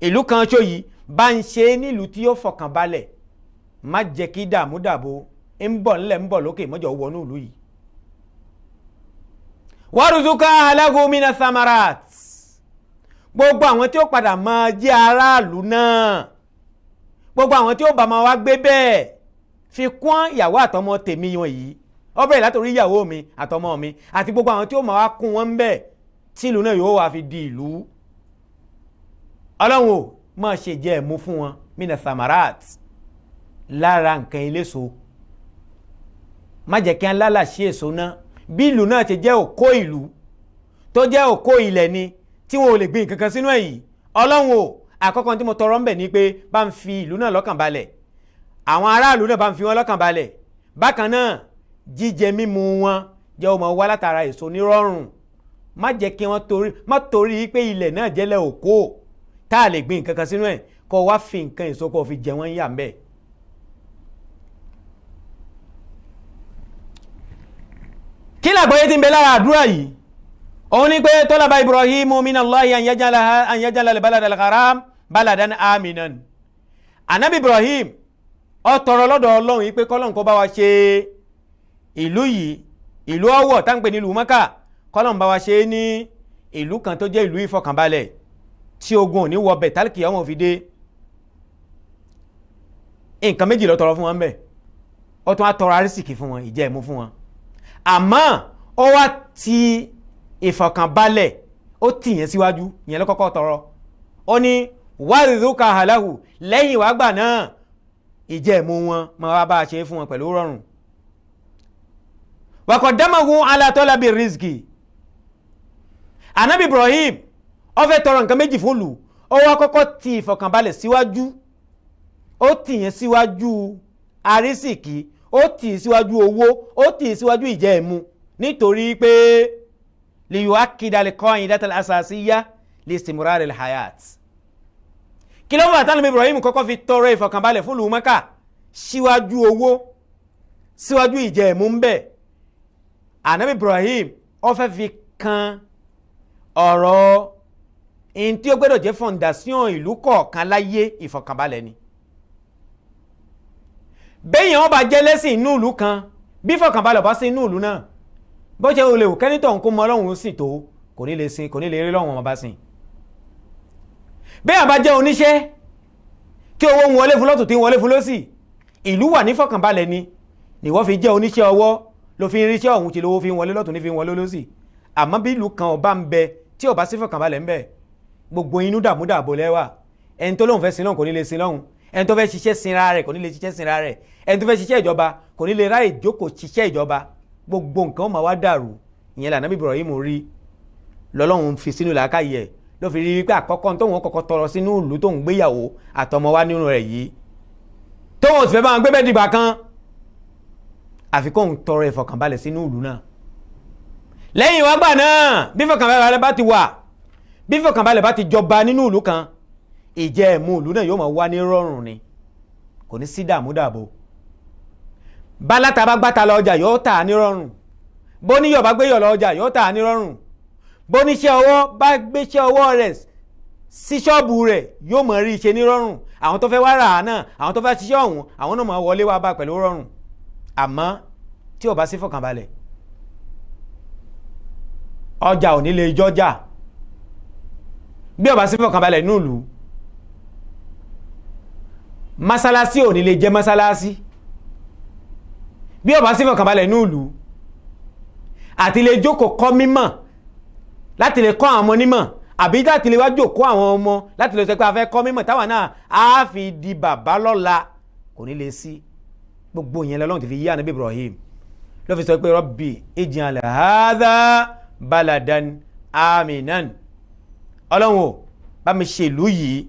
ìlú kan ṣo yìí, bá ń ṣe nílùú tí ó fọkàn balẹ̀, má jẹ́ kí dààmú dààbò ń bọ̀ ńlẹ̀ ń bọ̀ lókè mọ́jọ́ wọnú ìlú yìí. Warzuqa ahlahu mina samarat, gbogbo àwọn tí ó padà máa jẹ́ aráàlú náà, gbogbo àwọn tí ó bá máa wá gbé bẹ́ẹ̀, fi kún ìyàwó àtọmọ tèmi wọn yìí, ó bẹ̀rẹ̀ látòrí ìyàwó mi àtọmọ mi àti gbogbo àwọn tí ó máa wá kún wọn bẹ́ẹ̀, tí ìlú náà yóò wá fi di ìlú. Ọlọ́run ò máa ṣe jẹ́ ẹ̀mú fún wọn mina samarat, lára nǹkan eléso, má jẹ́ kí wọ́n lálàṣí èso náà. Bí ìlú náà ṣe jẹ́ òkó ìlú tó jẹ́ òkó ilẹ̀ ni tí wọn ò lè gbin kankan sínú ẹ̀ yìí, Ọlọ́run o, àkọ́kọ́ tí mo tọrọ ń bẹ̀ ni pé bá ń fi ìlú náà lọ́kàn balẹ̀, àwọn aráàlú náà bá ń fi wọn lọ́kàn balẹ̀. Bákan náà jíjẹ mímu wọn jẹ́ ó máa wá látara èso nírọ̀rùn, má jẹ́ kí wọ́n torí, má torí pé ilẹ̀ náà jẹ́lẹ̀ òkó tá a lè gbin kankan sínú ẹ̀, kó wá fi nǹkan èso kó fi jẹ wọ́n yà ń bẹ̀. Kí làgbọ́yé tí ń bẹ lára àdúrà yìí? Òun ni pé tọ́lába Ibrahimu minallahi an yaj'ala al-balada al-haram baladan aminan. Anabi Ibrahim ó tọrọ lọ́dọ̀ Ọlọ́run yìí pé kọ́lọ́n kó bá wa ṣe ìlú yìí, ìlú Ọ̀wọ̀ tá ń pè ní ìlú Mẹ́kà, kọ́lọ́n bá wa ṣe ní ìlú kan tó jẹ́ ìlú ìfọkànbalẹ̀ tí ogun ò ní wọ bẹ̀ tálíkì ọmọ fi dé. Nǹkan méjì ló tọrọ fún wọn bẹ́ẹ̀, ó tún á tọrọ arísìkì fún wọn, ìjẹ ìmu fún wọn, àmọ́ ó wá ti ìfọ̀kànbalẹ̀ ó tì yẹn síwájú, yẹn ló kọ́kọ́ tọrọ. Ó ní wàrúkà àhàláhù, lẹ́yìn wàá gbà náà ìjẹ̀mú wọn máa wá bá a ṣe fún wọn pẹ̀lú rọrùn. Wàkọ̀dámọ̀hún alátọ́lábì rizki, anabi Ibrahim ó fẹ́ tọrọ nǹkan méjì fún lù, ó wá kọ́kọ́ ti ìfọ̀kànbalẹ̀ síwájú, ó tì yẹn síwájú arísìkí, ó tì í síwájú owó, ó tì í síwájú ìjẹ ìmu, nítorí pé liyu'akkida al-qa'idata al-asasiyya li istimrar al-hayat. Kí ló fà tánàbí Ibrahim kọ́kọ́ fi tọrọ ìfọ̀kànbalẹ̀ fún ìlú Mẹ́kà síwájú owó, síwájú ìjẹ ìmu ń bẹ̀? Ànábì Ibrahim ó fẹ́ fi kan ọ̀rọ̀ in tí ó gbọ́dọ̀ jẹ́ fọ̀ǹdàsíọ̀n ìlú kọ̀ọ̀kan láyé, ìfọ̀kànbalẹ̀ ni. Béèyàn ọba jẹ́ lẹ́sìn inú ìlú kan, bí fọkànbalẹ̀ bá sí inú ìlú náà, bó ṣe olè kẹ́nítọ̀ ń kó mọ Ọlọ́run sì tó, kò ní lè sin, kò ní lè rí lọ́wọ́n ọba sìn. Béèyàn bá jẹ́ oníṣẹ́ tí owó ń wọlé fún lọ́tún tí ń wọlé fún lọ́sì, ìlú wà ní fọkànbalẹ̀ ni ni wọ́n fi jẹ́ oníṣẹ́ ọwọ́, ló fi ń ríṣẹ́ ọ̀hún tí lówó fi ń wọlé lọ́tún ní fi ń wọlé lọ́sì. Àmọ́ bí ìlú kan ọba ń bẹ tí ọba sí fọkànbalẹ̀ ń bẹ, gbogbo inú dààmú dààbò lẹ́wà. Ẹni tó lóun fẹ́ sin lọ́hùn kò ní lè sin lọ́hùn, ẹni tó fẹ́ ṣiṣẹ́ sinra rẹ̀ kò ní lè ṣiṣẹ́ sinra rẹ̀, ẹni tó fẹ́ ṣiṣẹ́ ìjọba kò ní lè ráyè jókòó ṣiṣẹ́ ìjọba, gbogbo nǹkan ó máa wá dàrú. Ìyẹn lànà Ibrahim rí lọ́lọ́run fi sínú làákàyè ẹ̀, ló fi rí wípé àkọ́kọ́ tóun kọ́kọ́ tọrọ sínú ìlú tóun gbéyàwó àtọmọ wá nínú rẹ̀ yìí, tóun ò sì fẹ́ bá wọn gbé bẹ́ẹ̀ dìgbà kan, àfi kóun tọrọ ìfọkànbalẹ̀ sínú ìlú náà. Lẹ́yìn wá gbà náà, bí ìfọkànbalẹ̀ bá ti wà, bí ìfọkànbalẹ̀ bá ti jọba nínú ìlú kan, ìjẹ ìmu ìlú náà yóò máa wá ní rọrùn ni, kò ní sí dààmú dààbò. Bálátà bá gbàtà lọ ọjà yóò tà á ní rọrùn, bóníyọ̀ bá gbéyọ̀ lọ ọjà yóò tà á ní rọrùn, bóníṣẹ́ ọwọ́ bá gbéṣẹ́ ọwọ́ rẹ̀ sí ṣọ́ọ̀bù rẹ̀ yóò máa rí iṣẹ́ ní rọrùn. Àwọn tó fẹ́ wá rà á náà, àwọn tó fẹ́ ṣiṣẹ́ ọ̀hún, àwọn náà máa wọlé wá bá pẹ̀lú rọrùn. Àmọ́ tí ò bá sí fọkànbalẹ̀, ọjà ò ní lè jọjà. Bí ò bá sí fọkànbalẹ̀ nílùú, masalasi ò ní lè jẹ́ masalasi. Bí ó bá sí fọkànbalẹ̀ nílùú, àti lè jókòó kọ́ mímọ̀, láti lè kọ́ àwọn ọmọ nímọ̀, àbí láti lè wá jókòó àwọn ọmọ láti lè sọ pé a fẹ́ kọ́ mímọ̀ táwa náà á fi di bàbá lọ́la, kò ní lè sí. Gbogbo ìyẹn lọ́lọ́run ti fi yí ànábì Ibrahim, ló fi sọ pé Rabbi ij'al hadha baladan aminan. Ọlọ́run o, bá mi ṣe ìlú yìí,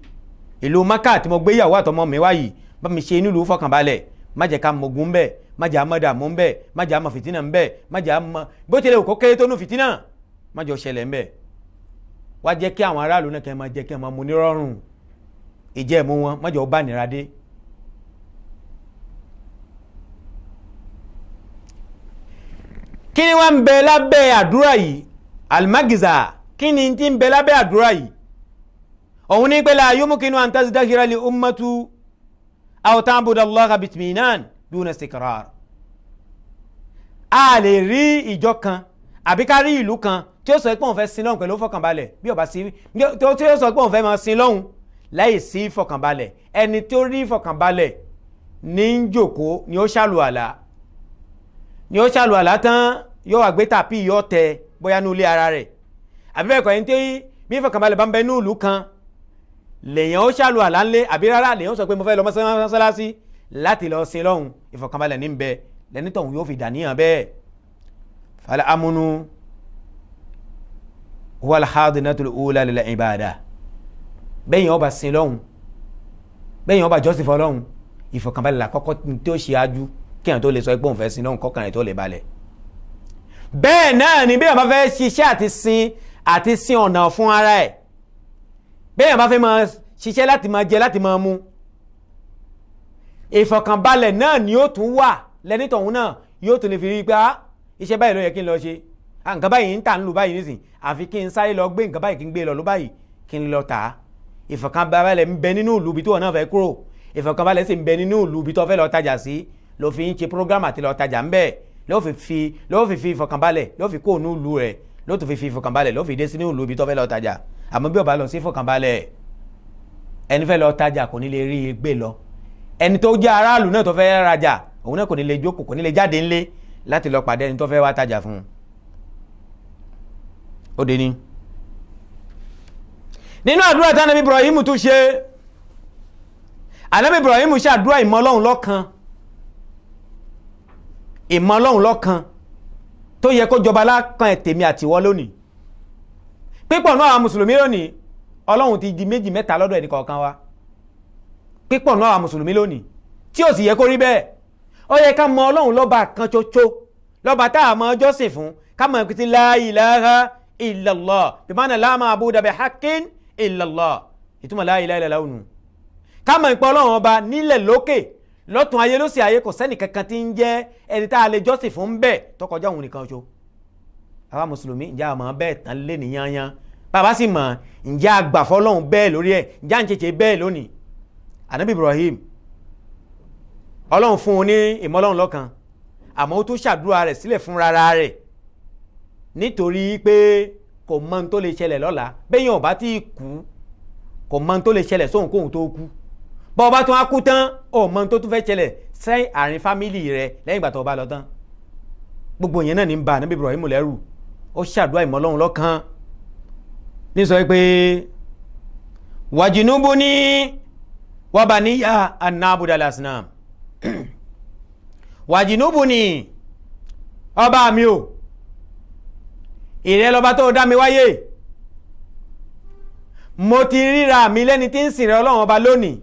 ìlú Maka tí mo gbé ìyàwó àtọmọ mi wá yìí, bá mi ṣe inú ìlú fọkànbalẹ̀, má jẹ́ ká mogun ń bẹ̀, má jẹ́ àmọ́ dààmú ń bẹ̀, má jẹ́ àmọ́ fìtínà ń bẹ̀, má jẹ́ àmọ́ bó tilẹ̀ kó kéré tó nù fìtínà, má jẹ́ ó ṣẹlẹ̀ ń bẹ̀. Wá jẹ́ kí àwọn aráàlú náà kẹ́ máa jẹ́ kí wọ́n máa mu nírọ̀rùn, ìjẹ́ ìmú wọn má jẹ́ ó bá nira dé. Kí ni wọ́n ń bẹ lábẹ́ àdúrà yìí? Alimagiza kí ni ti ń bẹ lábẹ́ àdúrà yìí? Òun ní pé la yumkinu an tazdahira li ummatu aw ta'budu Allaha bitminan duna istikrar. A lè rí ìjọ kan àbí ká rí ìlú kan tí ó sọ pé òun fẹ́ sin lọ́hùn pẹ̀lú fọkànbalẹ̀ bí ó bá sí, tí ó sọ pé òun fẹ́ máa sin lọ́hùn láì sí fọkànbalẹ̀. Ẹni tó rí fọkànbalẹ̀ ní ń jòkó ni ó ṣàlùwàlá, ni ó ṣàlùwàlá tán yóò wá gbé tàpí yóò tẹ bóyá ní ilé ara rẹ̀ àbí bẹ́ẹ̀ kọ́. Ẹni tí bí fọkànbalẹ̀ bá ń bẹ ní ìlú kan lèyàn ó ṣàlùwàlá ńlé, àbí rárá lèyàn ó sọ pé mo fẹ́ lọ mọ́sálásí láti lọ sin lọ́hùn, ìfọkànbalẹ̀ ní ń bẹ lẹ́ni tọ̀hún yóò fi dàníyàn bẹ́ẹ̀. Fal amunu huwa al-hadinatul ula lil ibada. Bẹ́yìn ọba sin lọ́hùn, bẹ́yìn ọba jọ́sìn fọlọ́hùn, ìfọkànbalẹ̀ làkọ́kọ́ tí ó ṣe ájú kí èèyàn tó lè sọ pé òun fẹ́ sin lọ́hùn, kọ́kàn rẹ̀ tó lè balẹ̀. Bẹ́ẹ̀ náà ni bẹ́ẹ̀ bá fẹ́ ṣiṣẹ́ àti sin ọ̀nà fún ara ẹ̀, bẹ́ẹ̀ bá fẹ́ máa ṣiṣẹ́ láti máa jẹ láti máa mu, ìfọkànbalẹ̀ náà ni ó tún wà lẹ́ni tọ̀hún náà yóò tún lè fi rí i pé iṣẹ́ báyìí ló yẹ kí n lọ ṣe, nǹkan báyìí ń tà ń lù báyìí nísìn, àfi kí n sáré lọ gbé nǹkan báyìí kí n gbé lọ ló báyìí kí n lọ tà á. Ìfọkànbalẹ̀ ń bẹ nínú ìlú ibi tí wọn náà fẹ́ kúrò, ìfọkànbalẹ̀ sì ń bẹ nínú ìlú ibi tó fẹ́ lọ tajà sí, ló fi ń ṣe program àti lọ tajà ń bẹ, ló fi ìfọkànbalẹ̀ ló fi kó ònú ìlú rẹ̀, ló tún fi ìfọkànbalẹ̀ ló fi dé sínú ìlú ibi tó fẹ́ lọ tajà. Àmọ́ bí ó bá lọ sí ìfọkànbalẹ̀, ẹni fẹ́ lọ tajà kò ní lè rí i gbé lọ, ẹni tó jẹ́ aráàlú náà tó fẹ́ rajà òun náà kò ní lè jókòó, kò ní lè jáde ńlé láti lọ pàdé ẹni tó fẹ́ wá tajà fún un. Ó dé ní. Nínú àdúrà tí Ànábì Ibrahim tún ṣe, Ànábì Ibrahim ṣàdúrà ìmọ̀ Ọlọ́run lọ́kan, ìmọ̀ Ọlọ́run lọ́kan tó yẹ kó jọba lákan tèmi àtiwọ́ lónìí. Pípọ̀ náà àwọn mùsùlùmí lónìí, Ọlọ́run ti di méjì mẹ́ta lọ́dọ̀ ẹnì kọ̀ọ̀kan wa. Pípọ̀ náà àwọn mùsùlùmí lónìí tí ò sì yẹ kó rí bẹ́ẹ̀. Ó yẹ ká mọ Ọlọ́run lọ́ba kan ṣoṣo, lọ́ba tá a mọ jọ́sìn fún, ká mọ ìpìtì la ilaha illallah bimana la ma'buda bihaqqin illallah, ìtumọ̀ la ilaha illallah nù. Ká mọ ìpẹ́ Ọlọ́run ọba nílẹ̀ lókè lọ́tún ayé lósì ayé, kò sẹ́nì kankan tí ń jẹ́ ẹni tá a lè jọ́sìn fún bẹ́ẹ̀ tó kọjá òun nìkan ṣo. Àwa mùsùlùmí ǹjẹ́ àmọ́ bẹ́ẹ̀ tán lé ní yányán? Bàbá sì mọ̀, ǹjẹ́ àgbàfọ́ Ọlọ́run bẹ́ẹ̀ lórí ẹ̀? Ǹjẹ́ à ń ṣe bẹ́ẹ̀ lónìí? Ànábì Ibrahim, Ọlọ́run fún un ní ìmọ̀ Ọlọ́run lọ́kan, àmọ́ ó tún ṣàdúrà rẹ̀ sílẹ̀ fún rárá rẹ̀ nítorí pé kò mọ ohun tó lè ṣẹlẹ̀ lọ́la. Bẹ́yìn ọba tí kú kò mọ ohun tó lè ṣẹlẹ̀ sóhun kóhun tó kú, bọ́ ọba tún á kú tán ò mọ ohun tó tún fẹ́ ṣẹlẹ̀ sẹ́yìn àárín fámìlì rẹ̀ lẹ́yìn ìgbà tó bá lọ tán. Gbogbo yẹn náà ní ń ba Ànábì Ibrahim lẹ́rù. Ó ṣàdúrà ìmọ̀ Ọlọ́run lọ́kan ní sọ pé wàjìnúbù ní wàbàníyà anábùdàlẹ̀ asinam. Wàjìnúbù ní ọba mi o, ìrẹ́ lọ́ba tó dá mi wáyé, mo ti ríra mi lẹ́ni tí ń sìn rẹ Ọlọ́run ọba lónìí.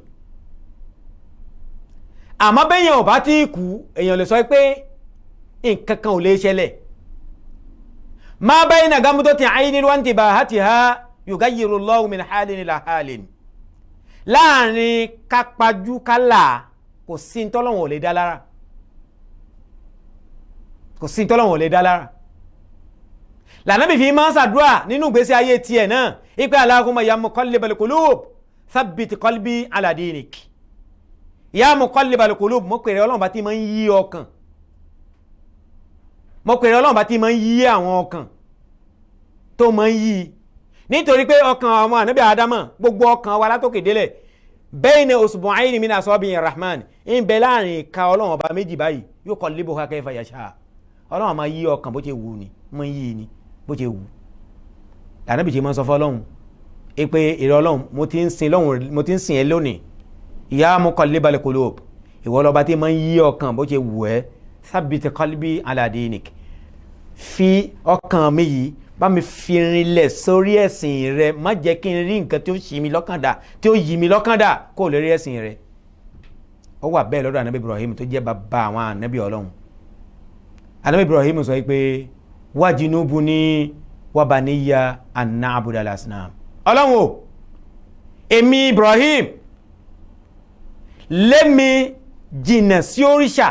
Àmọ́ bẹ́yẹn ò bá tí kú, èèyàn lè sọ pé nǹkan kan ò lè ṣẹlẹ̀. Ma bayna gamdati aynin wa intibahatiha yughayyiru Allahu min halin ila halin. Láàrin kápájú kálà kò sí ntọ́lọ́wọ̀n ò lè dá lára, kò sí ntọ́lọ́wọ̀n ò lè dá lára. Lànàbì fi máa ń ṣàdúrà nínú ìgbésí ayé tiẹ̀ náà ipe Allahumma ya muqallibal qulub thabbit qalbi ala dinik. Ya muqallibal qulub, mo pèrè Ọlọ́run bá ti máa ń yí ọkàn, mo pèrè Ọlọ́run bá ti máa ń yí àwọn ọkàn tó máa ń yí, nítorí pé ọkàn ọmọ ànábì Ádámà, gbogbo ọkàn wa látòkè délẹ̀, bayna usbu'ayni min asabi'i rahman, ń bẹ láàrin ìka Ọlọ́run ọba méjì báyìí, yuqallibuha kayfa yasha. Ọlọ́run máa yí ọkàn bó ṣe wù ni, máa ń yí ni bó ṣe wù. Lànàbì ṣe máa ń sọ fọlọ́run pé ìrẹ Ọlọ́run, mo ti ń sin lọ́hùn, mo ti ń sìn ẹ́ lónìí, ya muqallibal qulub, ìwọ lọ́ba tí máa ń yí ọkàn bó ṣe wù ẹ́, thabbit qalbi ala dinik, fi ọkàn mi yìí bá mi fi rinlẹ̀ sórí ẹ̀sìn rẹ, má jẹ́ kí n rí nǹkan tí ó ṣì mí lọ́kàn dà, tí ó yí mi lọ́kàn dà kó lè rí ẹ̀sìn rẹ. Ó wà bẹ́ẹ̀ lọ́dọ̀ Ànábì Ibrahim tó jẹ́ bàbá àwọn ànábì Ọlọ́run. Ànábì Ibrahim sọ pé wajinubuni wa baniya an na'budal asnam. Ọlọ́run o, èmi Ibrahim lémi jìnà sí òrìṣà,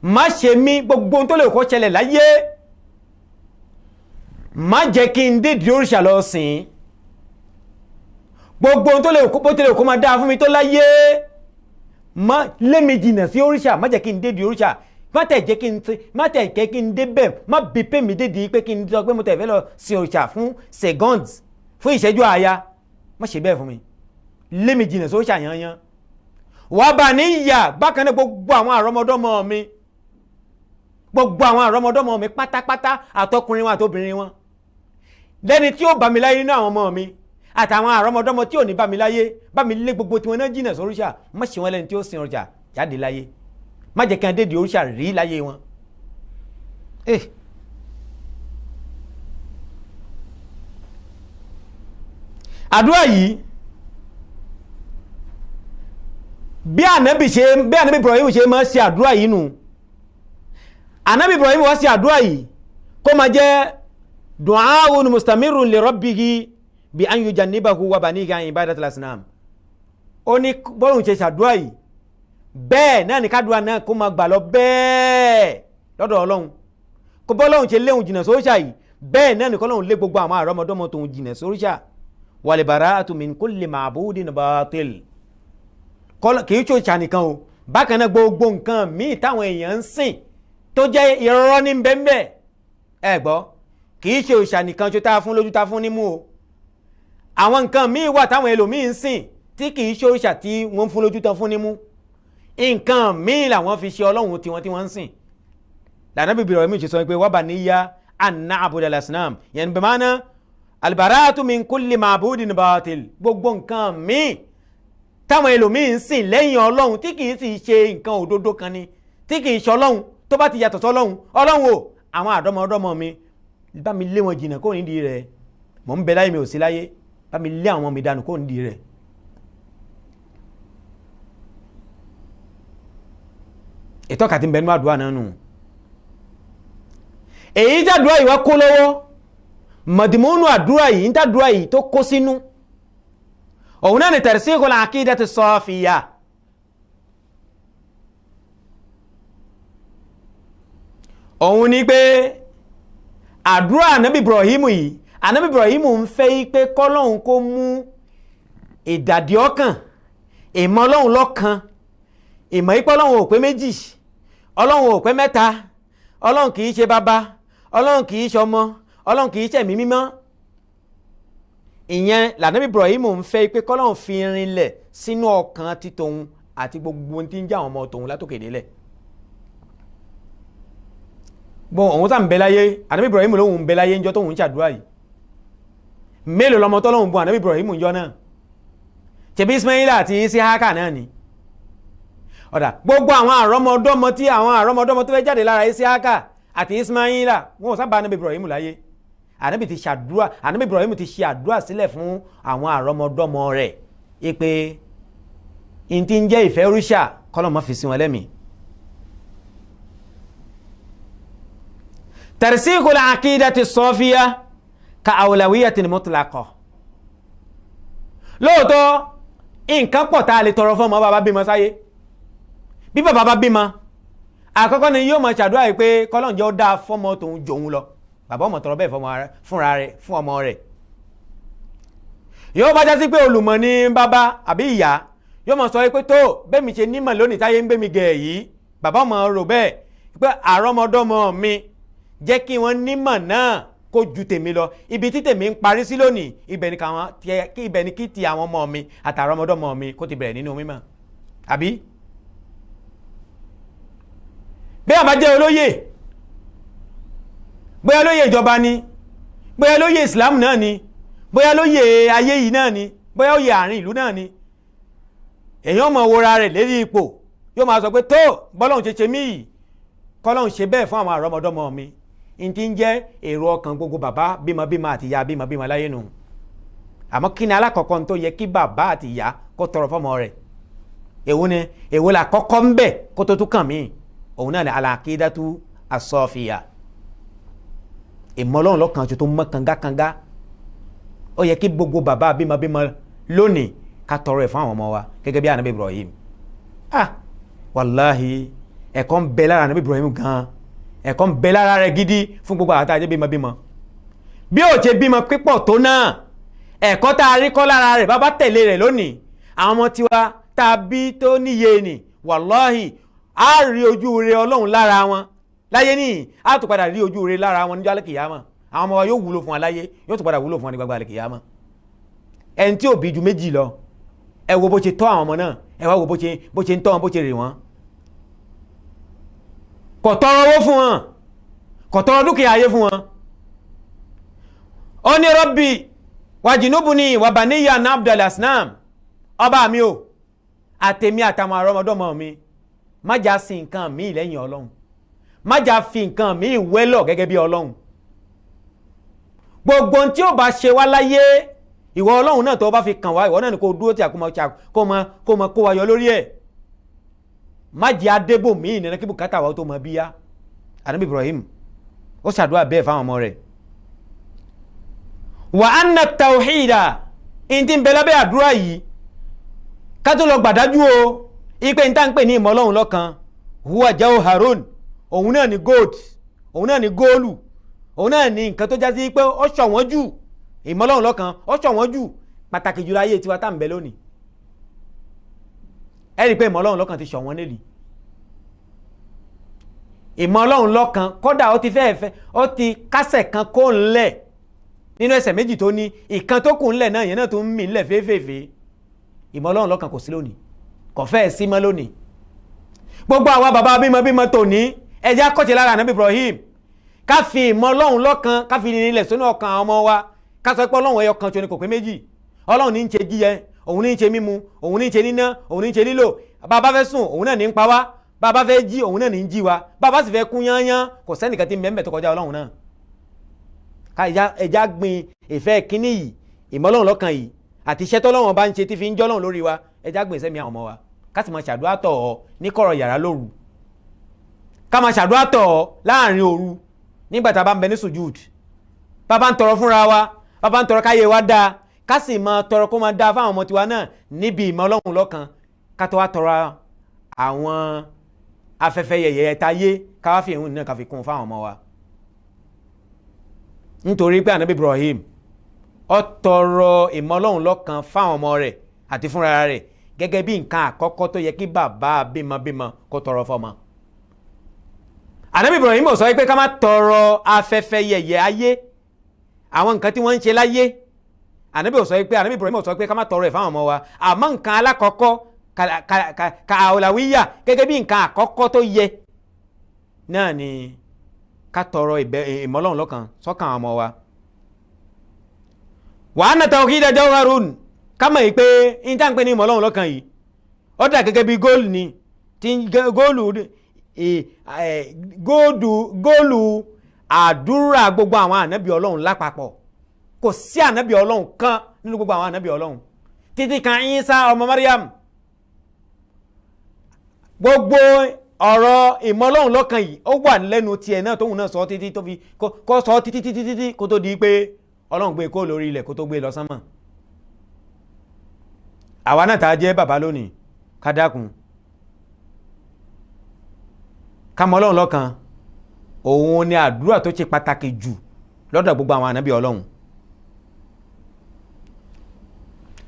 má ṣe mí gbogbo ohun tó lè kó ṣẹlẹ̀ láyé. Má jẹ́ kí n dédìí òrìṣà lọ sìn. Gbogbo ohun tó lè bó tilẹ̀ kó máa dáa fún mi tó láyé, má lé mi jìnnà sí òrìṣà, má jẹ́ kí n dédìí òrìṣà, má tẹ̀ jẹ́ kí n má tẹ̀ jẹ́ kí n débẹ̀, má bí pé mi dédìí pé kí n sọ pé mo tẹ̀ fẹ́ lọ sin òrìṣà fún seconds, fún ìṣẹ́jú àáyá, má ṣe bẹ́ẹ̀ fún mi, lé mi jìnnà sí òrìṣà yanyan. Wàá bá ní ìyà bákan náà gbogbo àwọn àrọ́mọdọ́mọ mi, gbogbo àwọn àrọ́mọdọ́mọ mi pátápátá, àtọkùnrin wọn àtobìnrin wọn, lẹ́ni tí ó bá mi láyé nínú àwọn ọmọ mi àtàwọn àrọ́mọdọ́mọ tí ò ní bá mi láyé, bá mi lé gbogbo tiwọn náà jìnnà sóríṣà, má ṣe wọn lẹ́ni tí ó sin òrìṣà jáde láyé, má jẹ́ kí wọn dédìí òrìṣà rí láyé wọn. Àdúrà yìí bí ànábì ṣe bí ànábì Ibrahim ṣe máa ṣe àdúrà yìí nù. Ànábì Ibrahim wá ṣe àdúrà yìí kó máa jẹ́ du'aun mustamirun li rabbihi bi an yujannibahu wa banihi an ibadatil asnam. Ó ní bọ́lùn ṣe ṣàdúrà yìí bẹ́ẹ̀ náà ní kádùá náà kó máa gbà lọ bẹ́ẹ̀ lọ́dọ̀ Ọlọ́run, kó bọ́lọ́hun ṣe léhun jìnnà sóríṣà yìí bẹ́ẹ̀ náà ní kọ́lọ́hun lé gbogbo àwọn àrọ́mọdọ́mọ tòun jìnnà sóríṣà. Wal bara'atu min kulli ma'budin batil, kì í ṣòṣà nìkan o, bákan náà gbogbo nǹkan míì táwọn èèyàn ń sìn tó jẹ́ irọ́ ní bẹ́ẹ̀ ẹ gbọ́, kì í ṣe òòṣà nìkan ṣo tá a fún lójú tá a fún nímú o, àwọn nǹkan míì wà táwọn ẹlòmíì ń sìn tí kì í ṣe òòṣà tí wọ́n ń fún lójú tán fún nímú, nǹkan míì làwọn fi ṣe ọlọ́run tiwọn tí wọ́n ń sìn. Lànà bíbí rẹ̀ mi ṣe sọ pé wa baniya an na'buda al-asnam, yẹn bí ma'na al-bara'atu min kulli ma'budin batil, gbogbo nǹkan míì táwọn ẹlòmíì ń sìn lẹ́yìn ọlọ́run tí kì í sì ṣe nǹkan òdodo kan ni, tí kì í ṣe ọlọ́run, tó bá ti yàtọ̀ sọ́lọ́run, ọlọ́run o àwọn àdọ́mọdọ́mọ mi bá mi lé wọn jìnnà kó nídìí rẹ̀, mò ń bẹ láyé mi ò sí láyé, bá mi lé àwọn mi dànù kó nídìí rẹ̀. Ìtọ́ka ti ń bẹ nínú àdúrà náà nù. Èyí tàdúrà yìí wá kó lọ́wọ́, mọ̀dìmọ́nù àdúrà yìí ń tàdúrà yìí tó kó sínú, òun náà ni tarsikhul aqidati safiyya. Òun ni pé àdúrà ànábì Ibrahim yìí, ànábì Ibrahim ń fẹ́ yí pé kọ́lọ́hun kó mú ìdàdí ọkàn, ìmọ̀ ọlọ́hun lọ́kan, ìmọ̀ yí pé ọlọ́hun ò pé méjì, ọlọ́hun ò pé mẹ́ta, ọlọ́hun kì í ṣe bàbá, ọlọ́hun kì í ṣe ọmọ, ọlọ́hun kì í ṣe ẹ̀mí mímọ́. Ìyẹn lànábì Ibrahim ń fẹ́ pé kọ́lọ́hun fi rinlẹ̀ sínú ọkàn ti tòun àti gbogbo ohun tí ń jẹ́ àwọn ọmọ tòun látòkè délẹ̀. Bọ́n òun tá ń bẹ láyé, ànábì Ibrahim lóhun ń bẹ láyé ńjọ́ tóun ń ṣàdúrà yìí. Mélòó lọmọ tọ́lọ́hun bùn ànábì Ibrahim ńjọ́ náà? Ṣebí Ismaila àti Isihaka náà ni. Ọ̀dà gbogbo àwọn àrọ́mọdọ́mọ tí àwọn àrọ́mọdọ́mọ tó fẹ́ jáde lára Isihaka àti Ismaila wọn ò sábà ànábì Ibrahim láyé. Ànábì ti ṣàdúrà, ànábì Ibrahim ti ṣe àdúrà sílẹ̀ fún àwọn àrọ́mọdọ́mọ rẹ̀ pé n ti ń jẹ́ ìfẹ́ òrìṣà kọ́lọ́mọ fi sí wọn lẹ́mìí. Tarsikhul aqidati safiyya ka awlawiyatin mutlaqa. Lóòótọ́ nǹkan pọ̀ tá a lè tọrọ fún ọmọ bàbá bímọ sáyé. Bí bàbá bá bímọ, àkọ́kọ́ ni yóò máa ṣàdúrà yìí pé kọ́lọ́n jẹ́ ó dáa fọ́mọ tòun jòun lọ. Bàbá ọmọ tọrọ bẹ́ẹ̀ fúnra rẹ̀ fún ọmọ rẹ̀. Yóò bá jásí pé olùmọ̀ ni bàbá àbí ìyá, yóò máa sọ pé tó bẹ́ẹ̀ mi ṣe nímọ̀ lónìí táyé ń gbé mi gẹ̀ yìí, bàbá ọmọ rò bẹ́ẹ̀ pé àrọ́mọdọ́mọ mi jẹ́ kí wọ́n nímọ̀ náà kó ju tèmi lọ, ibi tí tèmi ń parí sí lónìí ibẹ̀ ni kí ti àwọn ọmọ mi àtàrọ́mọdọ́mọ mi kó ti bẹ̀rẹ̀ nínú mímọ̀. Àbí bí a bá jẹ́ olóyè, bóyá olóyè ìjọba ni, bóyá olóyè Islam náà ni, bóyá olóyè ayé yìí náà ni, bóyá oyè àárín ìlú náà ni, èèyàn mọ̀ wora rẹ̀ lérí ipò, yóò máa sọ pé tó bọ́lọ́hun ṣe ṣe mí yìí, kọ́lọ́hun ṣe bẹ́ẹ̀ fún àwọn àrọ́mọdọ́mọ mi. N ti ń jẹ́ èrò ọkàn gbogbo bàbá bímọbímọ àti ìyá bímọbímọ láyé nù. Àmọ́ kí ni alákọ̀ọ́kọ́ tó yẹ kí bàbá àti ìyá kó tọrọ fọ́mọ rẹ̀? Èwo ni èwo là kọ́kọ́ ń bẹ̀ kó tó tún kàn mí? Òun náà ni al-aqidatu as-safiyya, ìmọ̀ Ọlọ́run lọ́kàn tó mọ́ kangakanga. Ó yẹ kí gbogbo bàbá bímọbímọ lónìí ká tọrọ ẹ̀ fún àwọn ọmọ wa gẹ́gẹ́ bí ànábì Ibrahim. Ah, wàláhi ẹ̀kọ́ ń bẹ lára ànábì Ibrahim gan-an, ẹ̀kọ́ ń bẹ lára rẹ̀ gidi fún gbogbo àwọn àtàjẹ́ bímọbímọ. Bí ó ṣe bímọ pípọ̀ tó náà, ẹ̀kọ́ tá a rí kọ́ lára rẹ̀ bàbá tẹ̀lé rẹ̀ lónìí, àwọn ọmọ tiwa tá a bí tó níye nì, wàláhì á rí ojú rere Ọlọ́run lára wọn láyé níyì, á tún padà rí ojú rere lára wọn níjọ́ àlùkìyámà. Àwọn ọmọ wa yóò wúlò fún wa láyé, yóò tún padà wúlò fún wa ní gbangba àlùkìyámà. Ẹni tí ò bí ju méjì lọ, ẹ wo bó ṣe tọ́ àwọn ọmọ náà, ẹ wá wo bó ṣe ń tọ́ wọn, bó ṣe rè wọ́n. Kò tọrọ owó fún wọn, kò tọrọ dúkìá ayé fún wọn. Ó ní Rabbi wàjìnnúbùnì wàbàníyà nabdal asnam, ọba mi o, àtèmi àtàwọn àrọmọdọ́mọ mi, má jà sí nǹkan míì lẹ́yìn Ọlọ́run, má jà fi nǹkan míì wẹ́lọ̀ gẹ́gẹ́ bí Ọlọ́run. Gbogbo ohun tí ó bá ṣe wá láyé, ìwọ Ọlọ́run náà tó bá fi kàn wá, ìwọ náà ni kò dúró tí kò mọ kó wa yọ lórí ẹ̀. Má jẹ́ adébò míì nínú kí bùkátà wa tó mọ bíyá. Ànábì Ibrahim ó ṣàdúrà bẹ́ẹ̀ fáwọn ọmọ rẹ̀. Wa anna tawhida, ìdí ń bẹ lábẹ́ àdúrà yìí ká tó lọ gbàdájú o, ipe ń tá ń pè ní ìmọ̀ Ọlọ́run lọ́kan, huwa jawharun, òun náà ni gold, òun náà ni góòlù, òun náà ni nǹkan tó jásí pé ó ṣọ̀wọ́n jù. Ìmọ̀ Ọlọ́run lọ́kan ó ṣọ̀wọ́n jù, pàtàkì jùlọ ayé tiwa tá ń bẹ lónìí. Ẹ rí i pé ìmọ̀ Ọlọ́run lọ́kan ti ṣọ̀wọ́n nílì. Ìmọ̀ Ọlọ́run lọ́kan kódà ó ti fẹ́ẹ̀fẹ́, ó ti kásẹ̀ kan kó ńlẹ̀ nínú ẹsẹ̀ méjì tó ní, ìkan tó kù ńlẹ̀ náà yẹn náà tó ń mì ńlẹ̀ fẹ́ẹ́fẹ́ẹ́fẹ́. Ìmọ̀ Ọlọ́run lọ́kan kò sí lónìí, kò fẹ́ẹ̀ sí mọ́ lónìí. Gbogbo àwa bàbá bímọ bímọ tòní, ẹ jẹ́ á kọ́ṣe lára Ànábì Ibrahim, ká fi ìmọ̀ Ọlọ́run lọ́kan, ká fi nílẹ̀ sínú ọkàn àwọn ọmọ wa, ká sọ pé Ọlọ́run ẹyọ kan ṣo ni, kò pé méjì. Ọlọ́run ní ń ṣe jíjẹ, òun ní ń ṣe mímu, òun ní ń ṣe níná, òun ní ń ṣe lílò. Bàbá fẹ́ sùn, òun náà ní ń pa wá. Bàbá fẹ́ jí, òun náà ní ń jí wa. Bàbá sì fẹ́ kú yányán, kò sẹ́nìkan tí mẹ́mẹ́ tó kọjá Ọlọ́run náà. Ká ẹja gbin ìfẹ́ kínní yìí, ìmọ̀ Ọlọ́run lọ́kan yìí, àti iṣẹ́ tọ́lọ́run bá ń ṣe tí fi ń jọ́lọ́run lórí wa, ẹja gbin sẹ́mi àwọn ọmọ wa. Ká sì máa ṣàdúrà tọ̀ ọ́ ní kọ̀rọ̀ yàrá lóru, ká máa ṣàdúrà tọ̀ ọ́ láàrin òru nígbà tá a bá ń bẹ ní sùjúd, bàbá ń tọrọ fúnra wa, bàbá ń tọrọ káyé wa dáa, ká sì máa tọrọ kó máa dáa fáwọn ọmọ tiwa náà níbi ìmọ̀ Ọlọ́run lọ́kan, ká tó wá tọrọ àwọn afẹ́fẹ́ yẹ̀yẹ́ táyé, ká wá fi ìhun náà ká fi kún fáwọn ọmọ wa. Nítorí pé Ànábì Ibrahim ó tọrọ ìmọ̀ Ọlọ́run lọ́kan fáwọn ọmọ rẹ̀ àti fúnra rẹ̀ gẹ́gẹ́ bí nǹkan àkọ́kọ́ tó yẹ kí bàbá bímọbímọ kó tọrọ fọmọ. Ànábì Ibrahim ò sọ pé ká má tọrọ afẹ́fẹ́ yẹ̀yẹ́ ayé, àwọn nǹkan tí wọ́n ń ṣe láyé. Ànábì ò sọ pé, Ànábì Ibrahim ò sọ pé ká má tọrọ ẹ̀ fáwọn ọmọ wa, àmọ́ nǹkan alákọ̀ọ́kọ́ ka àwòlàwíyà gẹ́gẹ́ bí nǹkan àkọ́kọ́ tó yẹ náà ni ká tọrọ ìmọ̀ Ọlọ́run lọ́kan sọ́kàn àwọn ọmọ wa. Wa anna tawhida jawharun, ká mọ̀ yìí pé ní tá à ń pè ní ìmọ̀ Ọlọ́run lọ́kan yìí, ó dà gẹ́gẹ́ bí góòlù ni, tí góòlù àdúrà gbogbo àwọn ànábì Ọlọ́run lápapọ̀. Kò sí ànábì Ọlọ́run kan nínú gbogbo àwọn ànábì Ọlọ́run títí kan Ìsá ọmọ Mariam. Gbogbo ọ̀rọ̀ ìmọ̀ Ọlọ́run lọ́kan yìí ó wà lẹ́nu tiẹ̀ náà, tóun náà sọ títí tó fi kó sọ títí títí títí kó tó di pé Ọlọ́run gbé kó lórí ilẹ̀ kó tó gbé lọ sánmọ̀. Àwa náà tá a jẹ́ bàbá lónìí, ká dákun ká mọ̀ Ọlọ́run lọ́kan. Òun ni àdúrà tó ṣe pàtàkì jù lọ́dọ̀ gbogbo àwọn ànábì Ọlọ́run.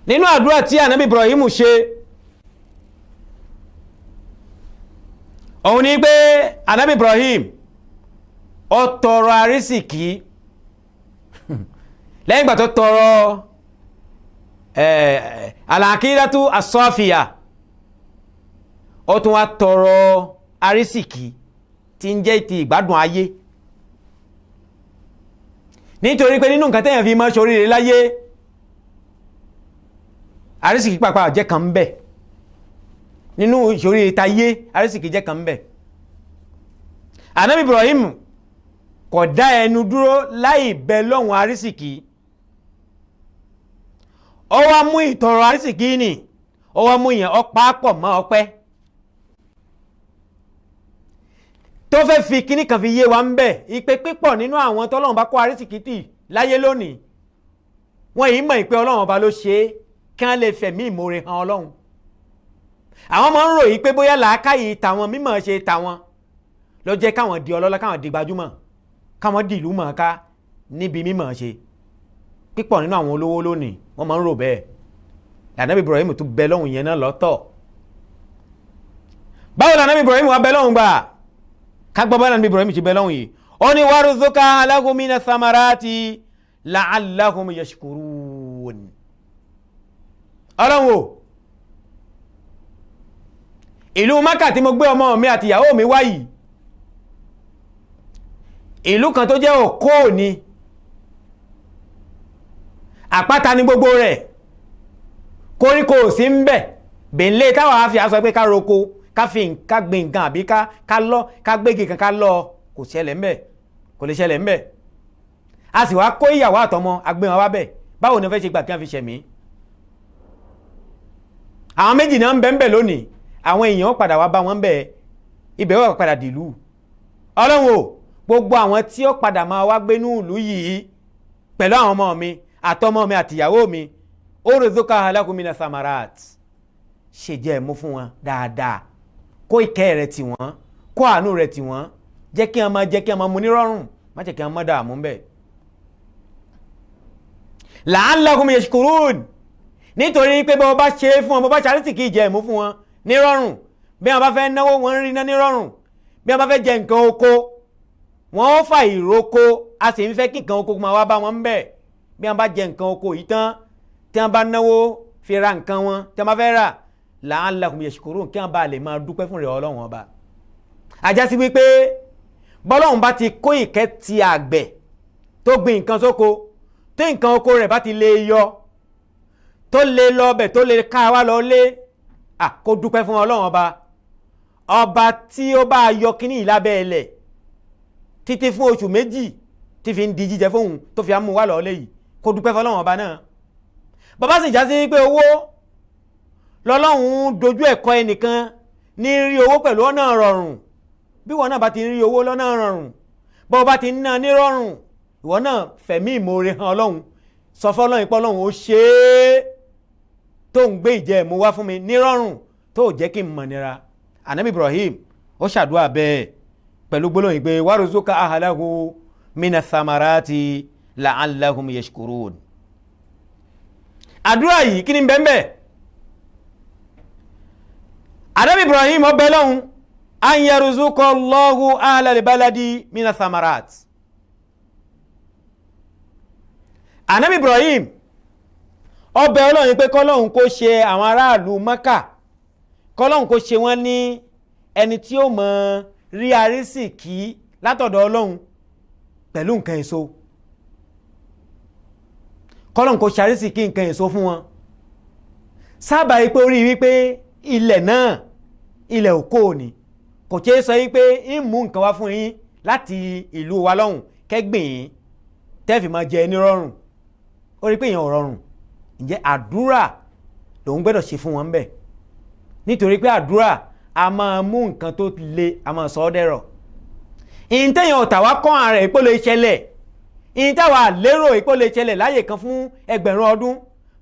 Nínú àdúrà tí ànábì Ibrahim ṣe, òun ni pé ànábì Ibrahim ó tọrọ àrísìkí. Lẹ́yìn ìgbà tó tọrọ àlàkídàtú àsọfìyà, ó tún wá tọrọ àrísìkí tí ń jẹ́ ti ìgbádùn ayé. Nítorí pé nínú nǹkan téèyàn fi máa ṣoríire láyé, àrísìkí pàápàá jẹ́ kan ń bẹ. Nínú ìṣoríire tayé, àrísìkí jẹ́ kan ń bẹ. Ànábì Ibrahim kò dá ẹnu dúró láì bẹ lọ́hùn àrísìkí. Ó wá mú ìtọrọ àrísìkí nì, ó wá mú ìyẹn ọ̀pá pọ̀ mọ́ ọpẹ́ tó fẹ́ fi kíní kan fi yé wa ń bẹ̀. Ìpè pípọ̀ nínú àwọn tọ́lọ́run bá kó àrísìkí tì láyé lónìí, wọ́n yìí mọ̀ ìpè Ọlọ́run ọba ló ṣe é kí wọ́n lè fẹ̀mí ìmoore hàn Ọlọ́run. Àwọn máa ń ròyìn pé bóyá làákàyè tàwọn mímọ̀ ṣe tàwọn ló jẹ́ káwọn di ọlọ́lá, káwọn di gbajúmọ̀, káwọn di ìlú mọ̀ọ́ká níbi mímọ̀ ṣe. Pípọ̀ nínú àwọn olówó lónìí wọ́n máa ń rò bẹ́ẹ̀. Ànábì Ibrahim tún bẹ lọ́hùn yẹn náà lọ́tọ̀. Báwo ni Ànábì Ibrahim wá bẹ lọ́hùn gbà? Ká gbọ́ bá Ànábì Ibrahim ti bẹ lọ́hùn yìí. Ó ní warzuqa lahum mina samarati la'allahum yashkurun. Ọlọ́run o, ìlú Mákà tí mo gbé ọmọ mi àti ìyàwó mi wá yìí, ìlú kan tó jẹ́ òkó ni, àpáta ní gbogbo rẹ̀, koríko ò sí ń bẹ̀, bèlè táwa á fi aṣọ pé ká roko, ká fi nǹkan gbìn nǹkan àbí ká lọ ká gbégi kan ká lọ, kò ṣẹlẹ̀ ń bẹ̀, kò lè ṣẹlẹ̀ ń bẹ̀. A sì wá kó ìyàwó àtọmọ agbé wọn wá bẹ̀, báwo ni wọ́n fẹ́ ṣe gbà kí wọ́n fi ṣẹ̀mí? Àwọn méjì náà ń bẹ ń bẹ̀ lónìí, àwọn èèyàn padà wá bá wọn bẹ̀, ibẹ̀ wọ́n padà dìlú. Ọlọ́run o, gbogbo àwọn tí ó padà máa wá gbénú ìlú yìí pẹ̀lú àwọn ọmọ mi àtọmọ mi àtìyàwó mi, orzuqa lakum mina samarat, ṣe jẹ́ ẹ̀mú fún wọn dáadáa, kó ìkẹ́ rẹ̀ tì wọ́n, kó àánú rẹ̀ tì wọ́n, jẹ́ kí wọ́n máa jẹ́ kí wọ́n máa mu nírọ̀rùn, má jẹ́ kí wọ́n máa dààmú bẹ́ẹ̀. La'allahum yashkurun, nítorí pé bọ́ bá ṣe é fún wọn, bọ́ bá ṣàrìsì kì í jẹ́ ẹ̀mú fún wọn nírọ̀rùn, bí wọ́n bá fẹ́ náwó wọn ń rí ná nírọ̀rùn, bí wọ́n bá fẹ́ jẹ nǹkan oko wọn ó fà ìróko, a sì ń fẹ́ kí nǹkan oko máa wá bá wọn ń bẹ̀. Bí wọ́n bá jẹ nǹkan oko yìí tán, tí wọ́n bá náwó fi ra nǹkan wọn tí wọ́n bá fẹ́ rà, la'allahum yashkurun, kí wọ́n bá lè máa dúpẹ́ fún rẹ̀ Ọlọ́run ọba. Àjásí wípé bọ́lọ́run bá ti kó ìkẹ́ ti àgbẹ̀ tó gbin nǹkan sóko, tí nǹkan oko rẹ̀ bá ti lè yọ, tó lè lọ ọbẹ̀, tó lè ká wá lọ lé, kó dúpẹ́ fún Ọlọ́run ọba. Ọba tí ó bá yọ kíní yìí lábẹ́ ilẹ̀ títí fún oṣù méjì tí fi ń di jíjẹ fóun tó fi á mú wá lọ lé yìí, kó dúpẹ́ fún Ọlọ́run ọba náà. Bàbá sì já sí pé owó lọ́lọ́run dojú ẹ̀kọ́ ẹnìkan ní rí owó pẹ̀lú ọ̀nà rọrùn. Bí wọn náà bá ti rí owó lọ́nà rọrùn, bọ́ bá ti ń ná ní rọrùn, ìwọ náà fẹ̀mí ìmoore hàn Ọlọ́run, sọ fọ́lọ́run pé Ọlọ́run ó ṣe é tó ń gbé ìjẹ ìmu wá fún mi ní rọrùn, tó jẹ́ kí n mọ̀ nira. Ànábì Ibrahim ó ṣàdúrà bẹ́ẹ̀ pẹ̀lú gbólóhùn pé warzuqa ahlahu mina samarati la'allahum yashkurun. Àdúrà yìí kí ni bẹ́ẹ̀ bẹ́ẹ̀? Ànábì Ibrahim ọbẹ̀ lọ́hùn an yarzuqa Allahu ahlal baladi mina samarat. Ànábì Ibrahim ọbẹ̀ Ọlọ́run pé kọ́lọ́hun kó ṣe àwọn aráàlú Mẹ́kà, kọ́lọ́hun kó ṣe wọ́n ní ẹni tí ó mọ rí arísìkí látọ̀dọ̀ Ọlọ́run pẹ̀lú nǹkan èso, kọ́lọ́hun kó ṣe arísìkí nǹkan èso fún wọn. Sábà yìí pé orí wípé ilẹ̀ náà ilẹ̀ òkó ni, kò ṣeé sọ yìí pé ń mú nǹkan wá fún yín láti ìlú wa lọ́hùn kẹ́gbìn yín tẹ́fì máa jẹ ní rọrùn. Ó rí pé èèyàn ò rọrùn. Ǹjẹ́ àdúrà lòun gbọ́dọ̀ ṣe fún wọn bẹ́ẹ̀? Nítorí pé àdúrà a máa mú nǹkan tó le, a máa sọ ọ́ dẹ̀rọ̀. Ìyìntẹ́yìn ọ̀tà wa kọ́ ara ẹ̀ pé lè ṣẹlẹ̀, ìyìntàwà lérò ìpó lè ṣẹlẹ̀ láyè kan fún ẹgbẹ̀rún ọdún,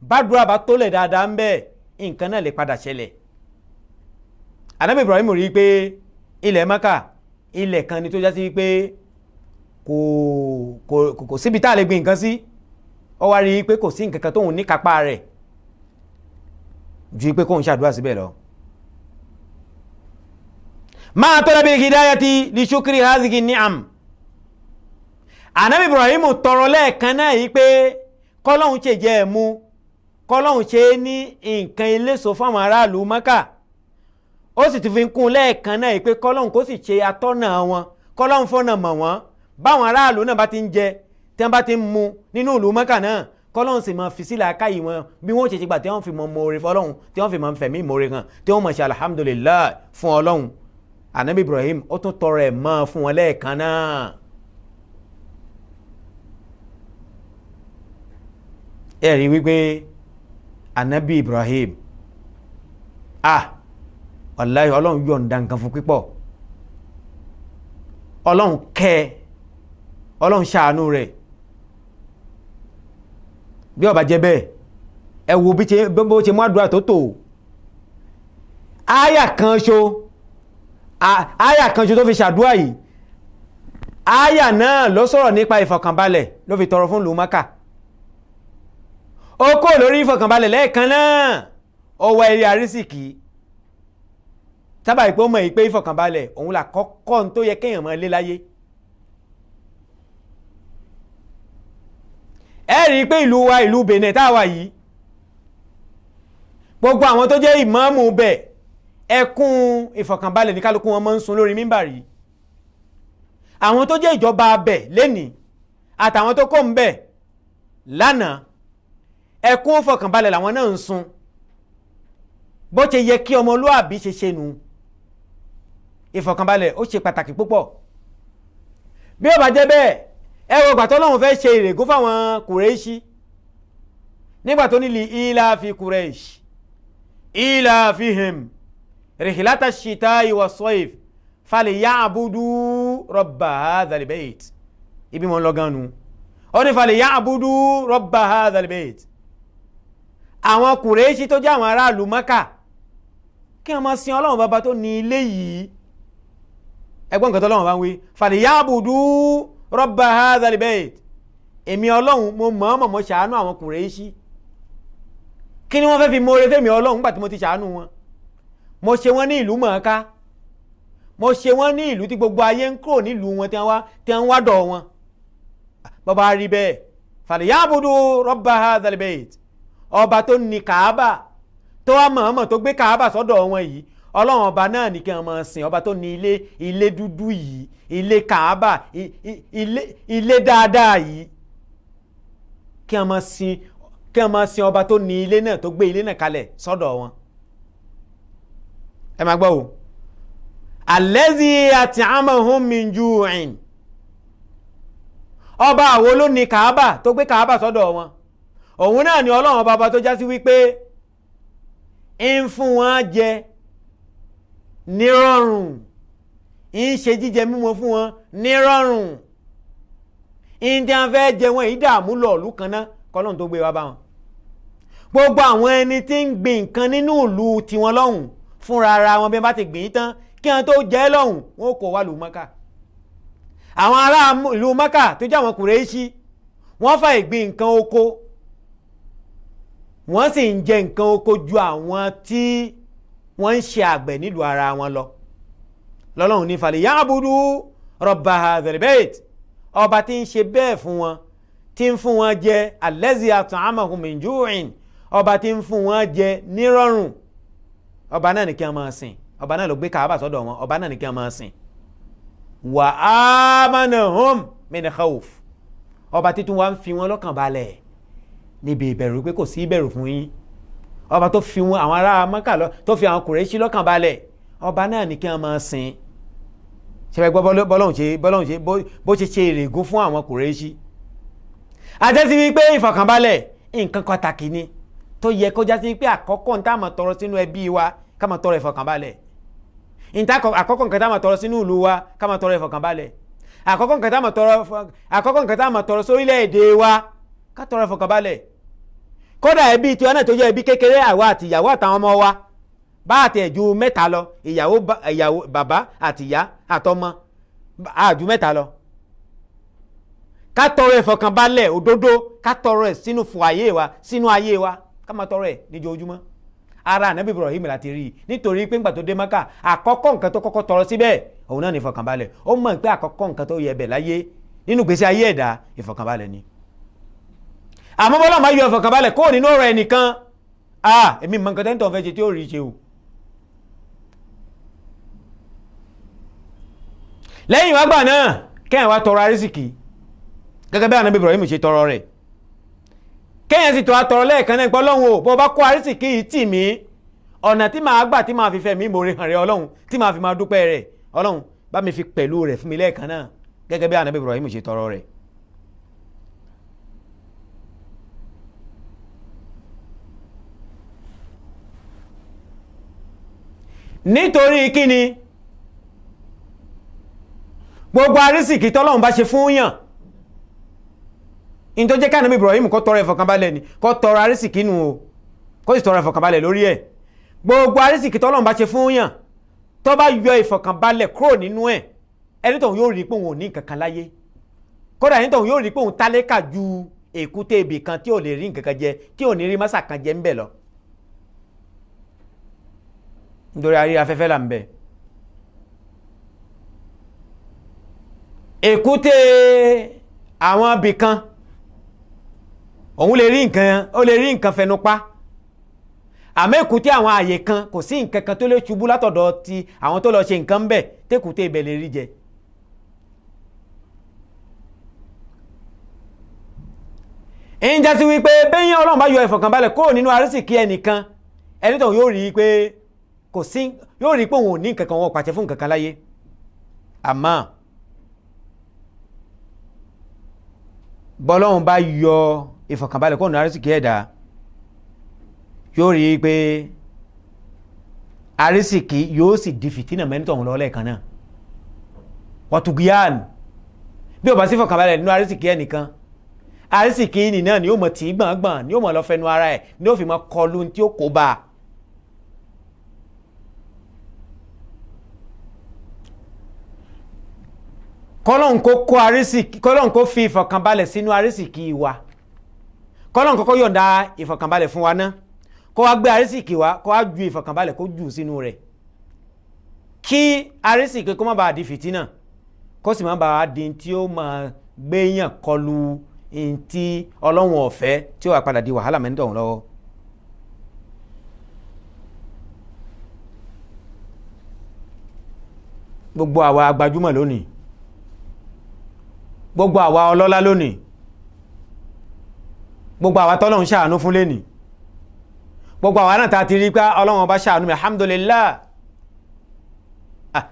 bàdúrà bá tó lẹ̀ dáadáa ń bẹ́ẹ̀, nǹkan náà lè padà ṣẹlẹ̀. Ànábì Ibrahim rí i pé ilẹ̀ Mẹ́kà ilẹ̀ kan ni tó já sí pé kò síbi tá a lè gbin nǹkan sí. Ó wá rí i pé kò sí nǹkan kan tóun ní kápá rẹ̀ ju pé kóun ṣàdúrà síbẹ̀ lọ. Máa tọ́lá bí hidayati li shukri hazihi ni'am. Ànábì Ibrahim tọrọ lẹ́ẹ̀kan náà yìí pé kọ́lọ́hún ṣe jẹ́ ẹ̀mú, kọ́lọ́hún ṣe é ní nǹkan eléso fáwọn aráàlú Mẹ́kà. Ó sì ti fi kún lẹ́ẹ̀kan náà yìí pé kọ́lọ́hún kó sì ṣe atọ́nà wọn, kọ́lọ́hún fọ́nà mọ̀ wọ́n, báwọn aráàlú náà bá ti ń jẹ, tí wọ́n bá ti ń mu nínú ìlú Mẹ́kà náà, kọ́lọ́hún sì máa fi sílẹ̀ akáyì wọn bí wọ́n ṣe ṣe gbà tí wọ́n fi mọ mọ̀ọ́rẹ́ fọlọ́hún, tí wọ́n fi máa fẹ̀mí ìmọ̀ọ́rẹ́ hàn, tí wọ́n máa ṣe alhamdulillah fún Ọlọ́hun. Ànábì Ibrahim ó tún tọrọ ẹ̀ mọ́ fún wọn lẹ́ẹ̀kan náà. Ẹ rí wípé Ànábì Ibrahim wàláhì Ọlọ́run yọ̀ǹda nǹkan fún pípọ̀, Ọlọ́run kẹ́, Ọlọ́run ṣàánú rẹ̀. Bí ó bá jẹ́ bẹ́ẹ̀, ẹ wo bí bó ṣe mú àdúrà tó tò. Áyà kan ṣo, áyà kan ṣo tó fi ṣàdúrà yìí, Àyà náà ló sọ̀rọ̀ nípa ìfọ̀kànbalẹ̀ ló fi tọrọ fún ìlú Mákà. Ó kó lórí ìfọ̀kànbalẹ̀ lẹ́ẹ̀kan náà, ó wá eré àrísìkí. Sábà ìpé ó mọ̀ ìpé ìfọ̀kànbalẹ̀ òun là kọ́kọ́ tó yẹ kéèyàn máa lé láyé. Ẹ rí i pé ìlú wa, ìlú Benin tá a wà yìí, gbogbo àwọn tó jẹ́ ìmáàmù bẹ̀, ẹkún ìfọ̀kànbalẹ̀ ní kálukú wọn máa ń sun lórí mímbàrí. Àwọn tó jẹ́ ìjọba abẹ̀ lẹ́nìí àtàwọn tó kó ń bẹ̀ lánàá, ẹkún ìfọ̀kànbalẹ̀ làwọn náà ń sun. Bó ṣe yẹ kí ọmọlúàbí ṣe ṣe nù. Ìfọ̀kànbalẹ̀ ó ṣe pàtàkì púpọ̀. Bí ó bá jẹ́ bẹ́ẹ̀, ẹ wo ìgbà tọ́lọ́run fẹ́ ṣe ìrègùn fáwọn Kùrẹ́ṣì, nígbà tó ní li ilà fi Kùrẹ́ṣì ilà fihim rihilata shita'i wa soif falyabudu rabba hadhal bayt. Ibi mọ̀ ń lọ gan nu. Ó ní falyabudu rabba hadhal bayt. Àwọn Kùrẹ́ṣì tó jẹ́ àwọn aráàlú Mẹ́kà, kí wọ́n máa sin Ọlọ́run bàbá tó ní ilé yìí. Ẹgbọ́n nǹkan tó Ọlọ́run bá ń wí, falyabudu rabba hadhal bayt. Èmi Ọlọ́run mo mọ̀ọ́mọ̀ mo ṣàánú àwọn Kùrẹ́ṣì. Kí ni wọ́n fẹ́ fi mọ̀ọ́rẹ́ fẹ́mi Ọlọ́run nígbà tí mo ti ṣàánú wọn? Mo ṣe wọ́n ní ìlú mọ̀ọ́ká, mo ṣe wọ́n ní ìlú tí gbogbo ayé ń kúrò nílùú wọn tí wọ́n wá dọ̀ wọn. Bàbá rí bẹ́ẹ̀, falyabudu rabba hadhal bayt. Ọba tó ní Kàábà, tó wá mọ̀ọ́mọ̀ tó gbé Kàábà sọ́dọ̀ wọn yìí, Ọlọ́run ọba náà ní kí wọ́n máa sìn. Ọba tó ní ilé, ilé dúdú yìí, ilé Kàábà, ilé dáadáa yìí, kí wọ́n máa sìn, kí wọ́n máa sìn ọba tó ní ilé náà, tó gbé ilé náà kalẹ̀ sọ́dọ̀ wọn. Ẹ máa gbọ́ o. Allazi at'amahum min ju'in. Ọba àwo ló ní Kàábà tó gbé Kàábà sọ́dọ̀ wọn? Òun náà ni Ọlọ́run ọba tó já sí wípé ń fún wọn jẹ nírọ̀rùn, ń ṣe jíjẹ mímu fún wọn nírọ̀rùn, ń tí wọn fẹ́ jẹ wọn ìdààmú lọ̀ọ̀lú kan náà kọ́lọ́n tó gbé wá bá wọn. Gbogbo àwọn ẹni tí ń gbin nǹkan nínú ìlú tiwọn lọ́hùn fúnra ara wọn, bí wọ́n bá ti gbìn ín tán kí wọ́n tó jẹ lọ́hùn, wọn kò wá lù Mọ́kà. Àwọn ará ìlú Mọ́kà tó jẹ́ àwọn Kùrẹ́ṣì, wọ́n fà ìgbìn nǹkan oko, wọ́n sì ń jẹ nǹkan oko ju àwọn tí wọ́n ń ṣe àgbẹ̀ nílùú ara wọn lọ. Lọ́lọ́run ní falyabudu rabba hadhal bayt. Ọba tí ń ṣe bẹ́ẹ̀ fún wọn, tí ń fún wọn jẹ, allazi at'amahum min ju'in, ọba tí ń fún wọn jẹ nírọ̀rùn, ọba náà ní kí wọ́n máa sìn. Ọba náà ló gbé Kàábà sọ́dọ̀ wọn, ọba náà ní kí wọ́n máa sìn. Wa amanahum min khawf. Ọba títún wa ń fi wọn lọ́kàn balẹ̀ níbi ìbẹ̀rù, pé kò sí ìbẹ̀rù fún yín. Ọba tó fi wọn àwọn ará Mọ́kà lọ, tó fi àwọn Kùrẹ́ṣì lọ́kàn balẹ̀, ọba náà ní kí wọ́n máa sìn. Ṣe gbọ́ bọ́lọ́hùn ṣe bọ́lọ́hùn ṣe bó ṣe ṣe ìrègùn fún àwọn Kùrẹ́ṣì. Àjẹsí wípé ìfọ̀kànbalẹ̀ nǹkan pàtàkì ni tó yẹ kó jásí pé àkọ́kọ́ ní tá a máa tọrọ sínú ẹbí wa, ká máa tọrọ ìfọ̀kànbalẹ̀. Àkọ́kọ́ nǹkan tá a máa tọrọ sínú ìlú wa, ká máa tọrọ ìfọ̀kànbalẹ̀. Àkọ́kọ́ nǹkan tá a máa tọrọ, àkọ́kọ́ nǹkan tá a máa tọrọ sórílẹ̀-èdè wa, ká tọrọ ìfọ̀kànbalẹ̀. Kódà ẹbí tiwa náà tó jẹ́ ẹbí kékeré, àwa àti ìyàwó àtàwọn ọmọ wa, bá àti ẹ̀jú mẹ́ta lọ, ìyàwó bàbá àti ìyá àtọmọ, àjù mẹ́ta lọ. Ká tọrọ ìfọ̀kànbalẹ̀ òdodo, ká tọrọ ẹ̀ sínú fún ayé wa, sínú ayé wa, ká máa tọrọ ẹ̀ níjoojúmọ́. Ara Ànábì Ibrahim láti rí i, nítorí pé ńgbà tó dé Mẹ́kà, àkọ́kọ́ nǹkan tó kọ́kọ́ tọrọ síbẹ̀ òun náà ní ìfọ̀kànbalẹ̀. Ó mọ̀ pé àkọ́kọ́ nǹkan tó yẹ bẹ̀ láyé nínú ìgbésí ayé ẹ̀dá, ìfọ̀kànbalẹ̀ ni. Àmọ́ bọ́lá máa yọ ìfọ̀kànbalẹ̀ kó nínú ọ̀rọ̀ ẹnìkan, èmi mọ nǹkan tẹ́ńtọ̀ fẹ́ ṣe tí ó rí ṣe o. Lẹ́yìn wá gbà náà, kẹ́hìn wá tọrọ arísìkì gẹ́gẹ́ bí Ànábì Ibrahim ṣe tọrọ rẹ̀. Kẹ́hìn sì tó atọrọ lẹ́ẹ̀kan náà, pé Ọlọ́run o, bó bá kó arísìkì yìí tì mí, ọ̀nà tí màá gbà tí màá fi fẹ́ mi ìmoore hàn rẹ Ọlọ́run, tí màá fi máa dúpẹ́ rẹ̀ Ọlọ́run, bá mi fi pẹ̀lú rẹ̀ fún mi lẹ́ẹ̀kan náà, gẹ́gẹ́ bí Ànábì Ibrahim ṣe tọrọ rẹ̀. Nítorí kíni gbogbo arísìkí tọ́lọ́run bá ṣe fún yàn, in tó jẹ́ ká Ànábì Ibrahim kó tọrọ ìfọ̀kànbalẹ̀ ni, kó tọrọ arísìkí nù o, kó sì tọrọ ìfọ̀kànbalẹ̀ lórí ẹ̀. Gbogbo arísìkí tọ́lọ́run bá ṣe fún yàn, tó bá yọ ìfọ̀kànbalẹ̀ kúrò nínú ẹ̀, Ẹni tó yóò rí pé òun ò ní nǹkan kan láyé, kódà ẹni tó yóò rí pé òun tálákà ju èkúté ibì kan tí ò lè rí nǹkan kan jẹ, tí ò ní rí mọ́sà kan jẹ ńbẹ̀ lọ, nítorí ayé afẹ́fẹ́ là ń bẹ. Èkúté àwọn ibì kan òun lè rí nǹkan, ó lè rí nǹkan fẹnu pa, àmọ́ èkúté àwọn àyè kan kò sí nǹkan kan tó lè ṣubú látọ̀dọ̀ ti àwọn tó lọ ṣe nǹkan ń bẹ̀ tẹ́kùté ibẹ̀ lè rí jẹ. Ń jásí wípé bẹ́yìn Ọlọ́run bá yọ ìfọ̀kànbalẹ̀ kúrò nínú arísìkí ẹnìkan, ẹni tó yóò rí i pé kò sí, yóò rí i pé òun ò ní nǹkan kan, wọn pàṣẹ fún nǹkan kan láyé. Àmọ́ bọ́lọ́run bá yọ ìfọ̀kànbalẹ̀ kúrò nínú arísìkí ẹ̀dá, yóò rí i pé arísìkí yóò sì di fìtínà mẹ́ńtọ̀ ọ̀hún lọ́wọ́ lẹ́ẹ̀kan náà. Wọ́tùgíyàn bí ó bá sí ìfọ̀kànbalẹ̀ nínú arísìkí ẹnìkan, arísìkí ni náà ni ó mọ̀ tí gbọ̀ngbọ̀n ni ó mọ̀ lọ fẹnu ara ẹ̀ ni ó fi mọ kọlu tí ó kó bá a. Kọ́lọ́n kó kó arísìkí, kọ́lọ́n kó fi ìfọ̀kànbalẹ̀ sínú arísìkí wa, kọ́lọ́n kọ́kọ́ yọ̀ǹda ìfọ̀kànbalẹ̀ fún wa náà, kó wá gbé arísìkí wa, kó wá ju ìfọ̀kànbalẹ̀ kó jù sínú rẹ̀, kí arísìkí kó má bàa di fìtínà, kó sì má bàa di tí ó máa gbéyàn kọlu ntí Ọlọ́run ọ̀fẹ́ tí ó wà padà di wàhálà mẹ́ńtọ̀ ọ̀hún lọ́wọ́. Gbogbo àwa gbajúmọ̀ lónìí, gbogbo àwa ọlọ́lá lónìí, gbogbo àwa tọ́lọ́run ṣàánú fún lénìí, gbogbo àwa náà ta ti rí pé Ọlọ́run ọba ṣàánú mi, alhamdulillah.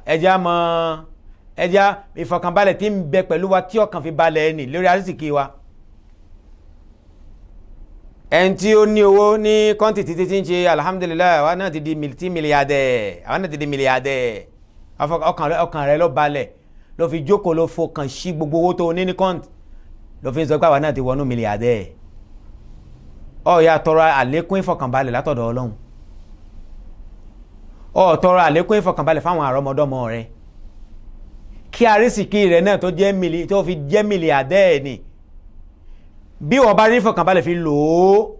Ẹja mọ ẹja ìfọ̀kànbalẹ̀ tí ń bẹ pẹ̀lú wa tí ọkàn fi balẹ̀ ẹni lórí arísìkí wa. Ẹni tí ó ní owó ní kọ́ńtì títí tí ń ṣe alhamdulillah, àwa náà ti di mílíàdẹ̀, àwa náà ti di mílíàdẹ̀. Ọkàn rẹ ló balẹ̀, ló fi jókòó, ló fọkàn sí gbogbo owó tó ní ní kọ́ńtì, ló fi ń sọ pé àwa náà ti wọnú mílíàdẹ̀. Ó yá tọrọ àlékún ìfọkànbalẹ̀ látọ̀dọ̀ Ọlọ́run, ó tọrọ àlékún ìfọkànbalẹ̀ fáwọn àrọ́mọdọ́mọ rẹ, kí arísìkí rẹ náà tó jẹ́ mílí tó fi jẹ́ mílíàdẹ́ ni bí wọ́n bá rí ìfọkànbalẹ̀ fi lò ó,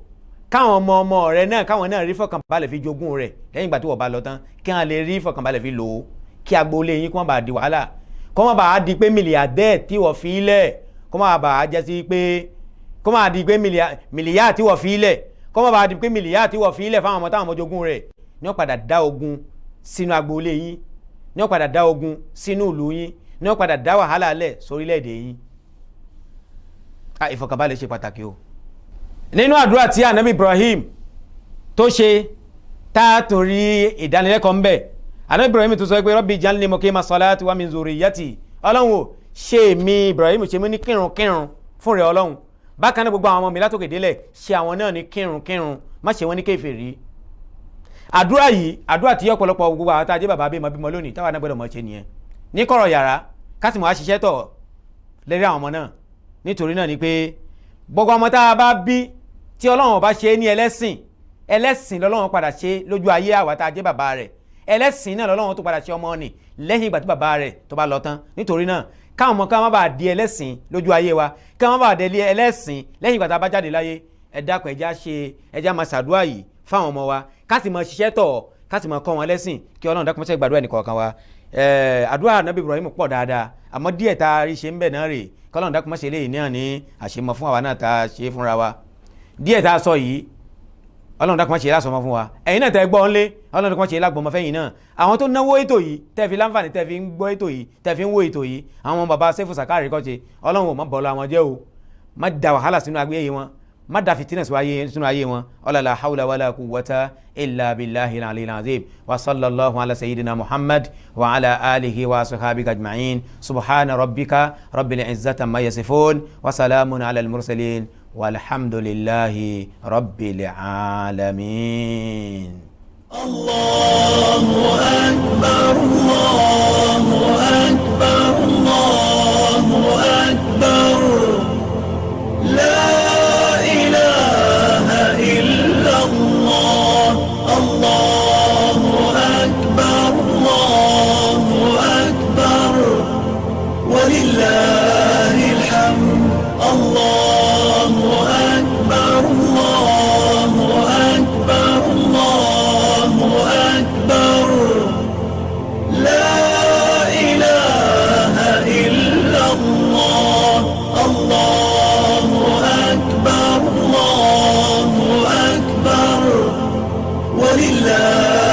káwọn ọmọ ọmọ rẹ náà káwọn náà rí ìfọkànbalẹ̀ fi jogún rẹ̀ lẹ́yìn ìgbà tí wọ́n bá lọ tán, kí wọ́n lè rí ìfọkànbalẹ̀ fi lò ó, kí agboolé yín kó má bàa di wàhálà, kó má bàa di pé mílíàdẹ́ tí wọ́n fi lẹ̀, kó má bàa jẹ́ sí pé kó má di pé mílíà tí wọ́n fi lẹ̀, kó má bàa di pé mílíà tí wọ́n fi lẹ̀ fáwọn ọmọ táwọn ọmọ jogún rẹ̀ ní wọ́n padà dá ogun sínú agboolé yín, ní wọ́n padà dá ogun sínú ìlú yín, ní wọ́n padà dá wàhálà lẹ̀ sórílẹ̀-èdè yín. Ìfọ̀kànbalẹ̀ ṣe pàtàkì o. Nínú àdúrà tí Ànábì Ibrahim tó ṣe tá a torí ìdánilẹ́kọ̀ọ́ ń bẹ̀, Ànábì Ibrahim tó sọ pé Rabbi ij'alni muqima salati wa min zurriyyati, Ọlọ́run o ṣe mi Ibrahim ṣe mí ní kírunkírun fún rẹ̀ Ọlọ́run, bákan náà gbogbo àwọn ọmọ mi látòkè délẹ̀ ṣe àwọn náà ní kírunkírun, má ṣe wọ́n ní kèfèrí. Àdúrà yìí àdúrà tí ọ̀pọ̀lọpọ̀ gbogbo àwọn tá a jẹ́ bàbá bímọ bímọ lónìí táwa náà gbọ́dọ̀ mọ̀ ṣe nìyẹn ní kọ̀rọ̀ yàrá ká sì mọ̀ á ṣiṣẹ́ tọ̀ lérí àwọn ọmọ náà. Nítorí náà ni pé gbogbo ọmọ tá a bá bí tí Ọlọ́run bá ṣe ní ẹlẹ́sìn, ẹlẹ́sìn lọ́lọ́run padà ṣe lójú ayé àwa tá a jẹ́ bàbá rẹ̀, ẹlẹ́sìn náà lọ́lọ́run tó padà ṣe ọmọ nì lẹ́yìn ìgbà tí bàbá rẹ̀ tó bá lọ tán. Nítorí náà káwọn ọmọ káwọn má bàa di ẹlẹ́sìn lójú ayé wa, káwọn má bàa di ẹlẹ́sìn lẹ́yìn ìgbà tá a bá jáde láyé. Ẹ dákun, ẹjá ṣe, ẹjá máa ṣàdúrà yìí fáwọn ọmọ wa, ká sì máa ṣiṣẹ́ tọ̀, ká sì máa kọ́ wọn lẹ́sìn, kí Ọlọ́run dákun mọ́ṣẹ́ gbàdúrà ẹnìkọ̀ọ̀kan wa. Àdúrà Ànábì Ibrahim pọ̀ dáadáa, àmọ́ díẹ̀ tá a rí ṣe ń bẹ̀ náà rè, kọ́lọ́run dákun mọ́ṣẹ́ eléyìí náà ní àṣemọ fún àwa náà tá a ṣe fúnra wa. Díẹ̀ tá a sọ yìí Ọlọ́run dákun mọ́ṣẹ́ lásọmọ fún wa, ẹ̀yin náà tẹ́ gbọ́ ńlé, Ọlọ́run dákun mọ́ṣẹ́ lágbọ̀mọ fẹ́yìn náà. Àwọn tó náwó ètò yìí tẹ́ fi láǹfààní tẹ́ fi ń gbọ́ ètò yìí tẹ́ fi ń wo ètò yìí, àwọn baba Sẹ́fù Sàkáàrí kọ́ ṣe, Ọlọ́run ò má bọ́lá wọn jẹ́ o, má da wàhálà sínú agbẹ́yẹ wọn, má da fitina sínú ayé wọn. Ọlọ́la hawla wala quwwata illa billahi al-aliyyil azim. Wa sallallahu ala sayyidina Muhammad wa ala alihi wa sahabika ajma'in. Subhana rabbika rabbil izzati amma yasifun wa salamun ala al-mursalin walhamdulillahi rabbil alamin. Allahu akbar, Allahu akbar, Allahu akbar. La ilaha illa Allah, Allahu akbar, Allahu akbar. الله أكبر الله أكبر ولله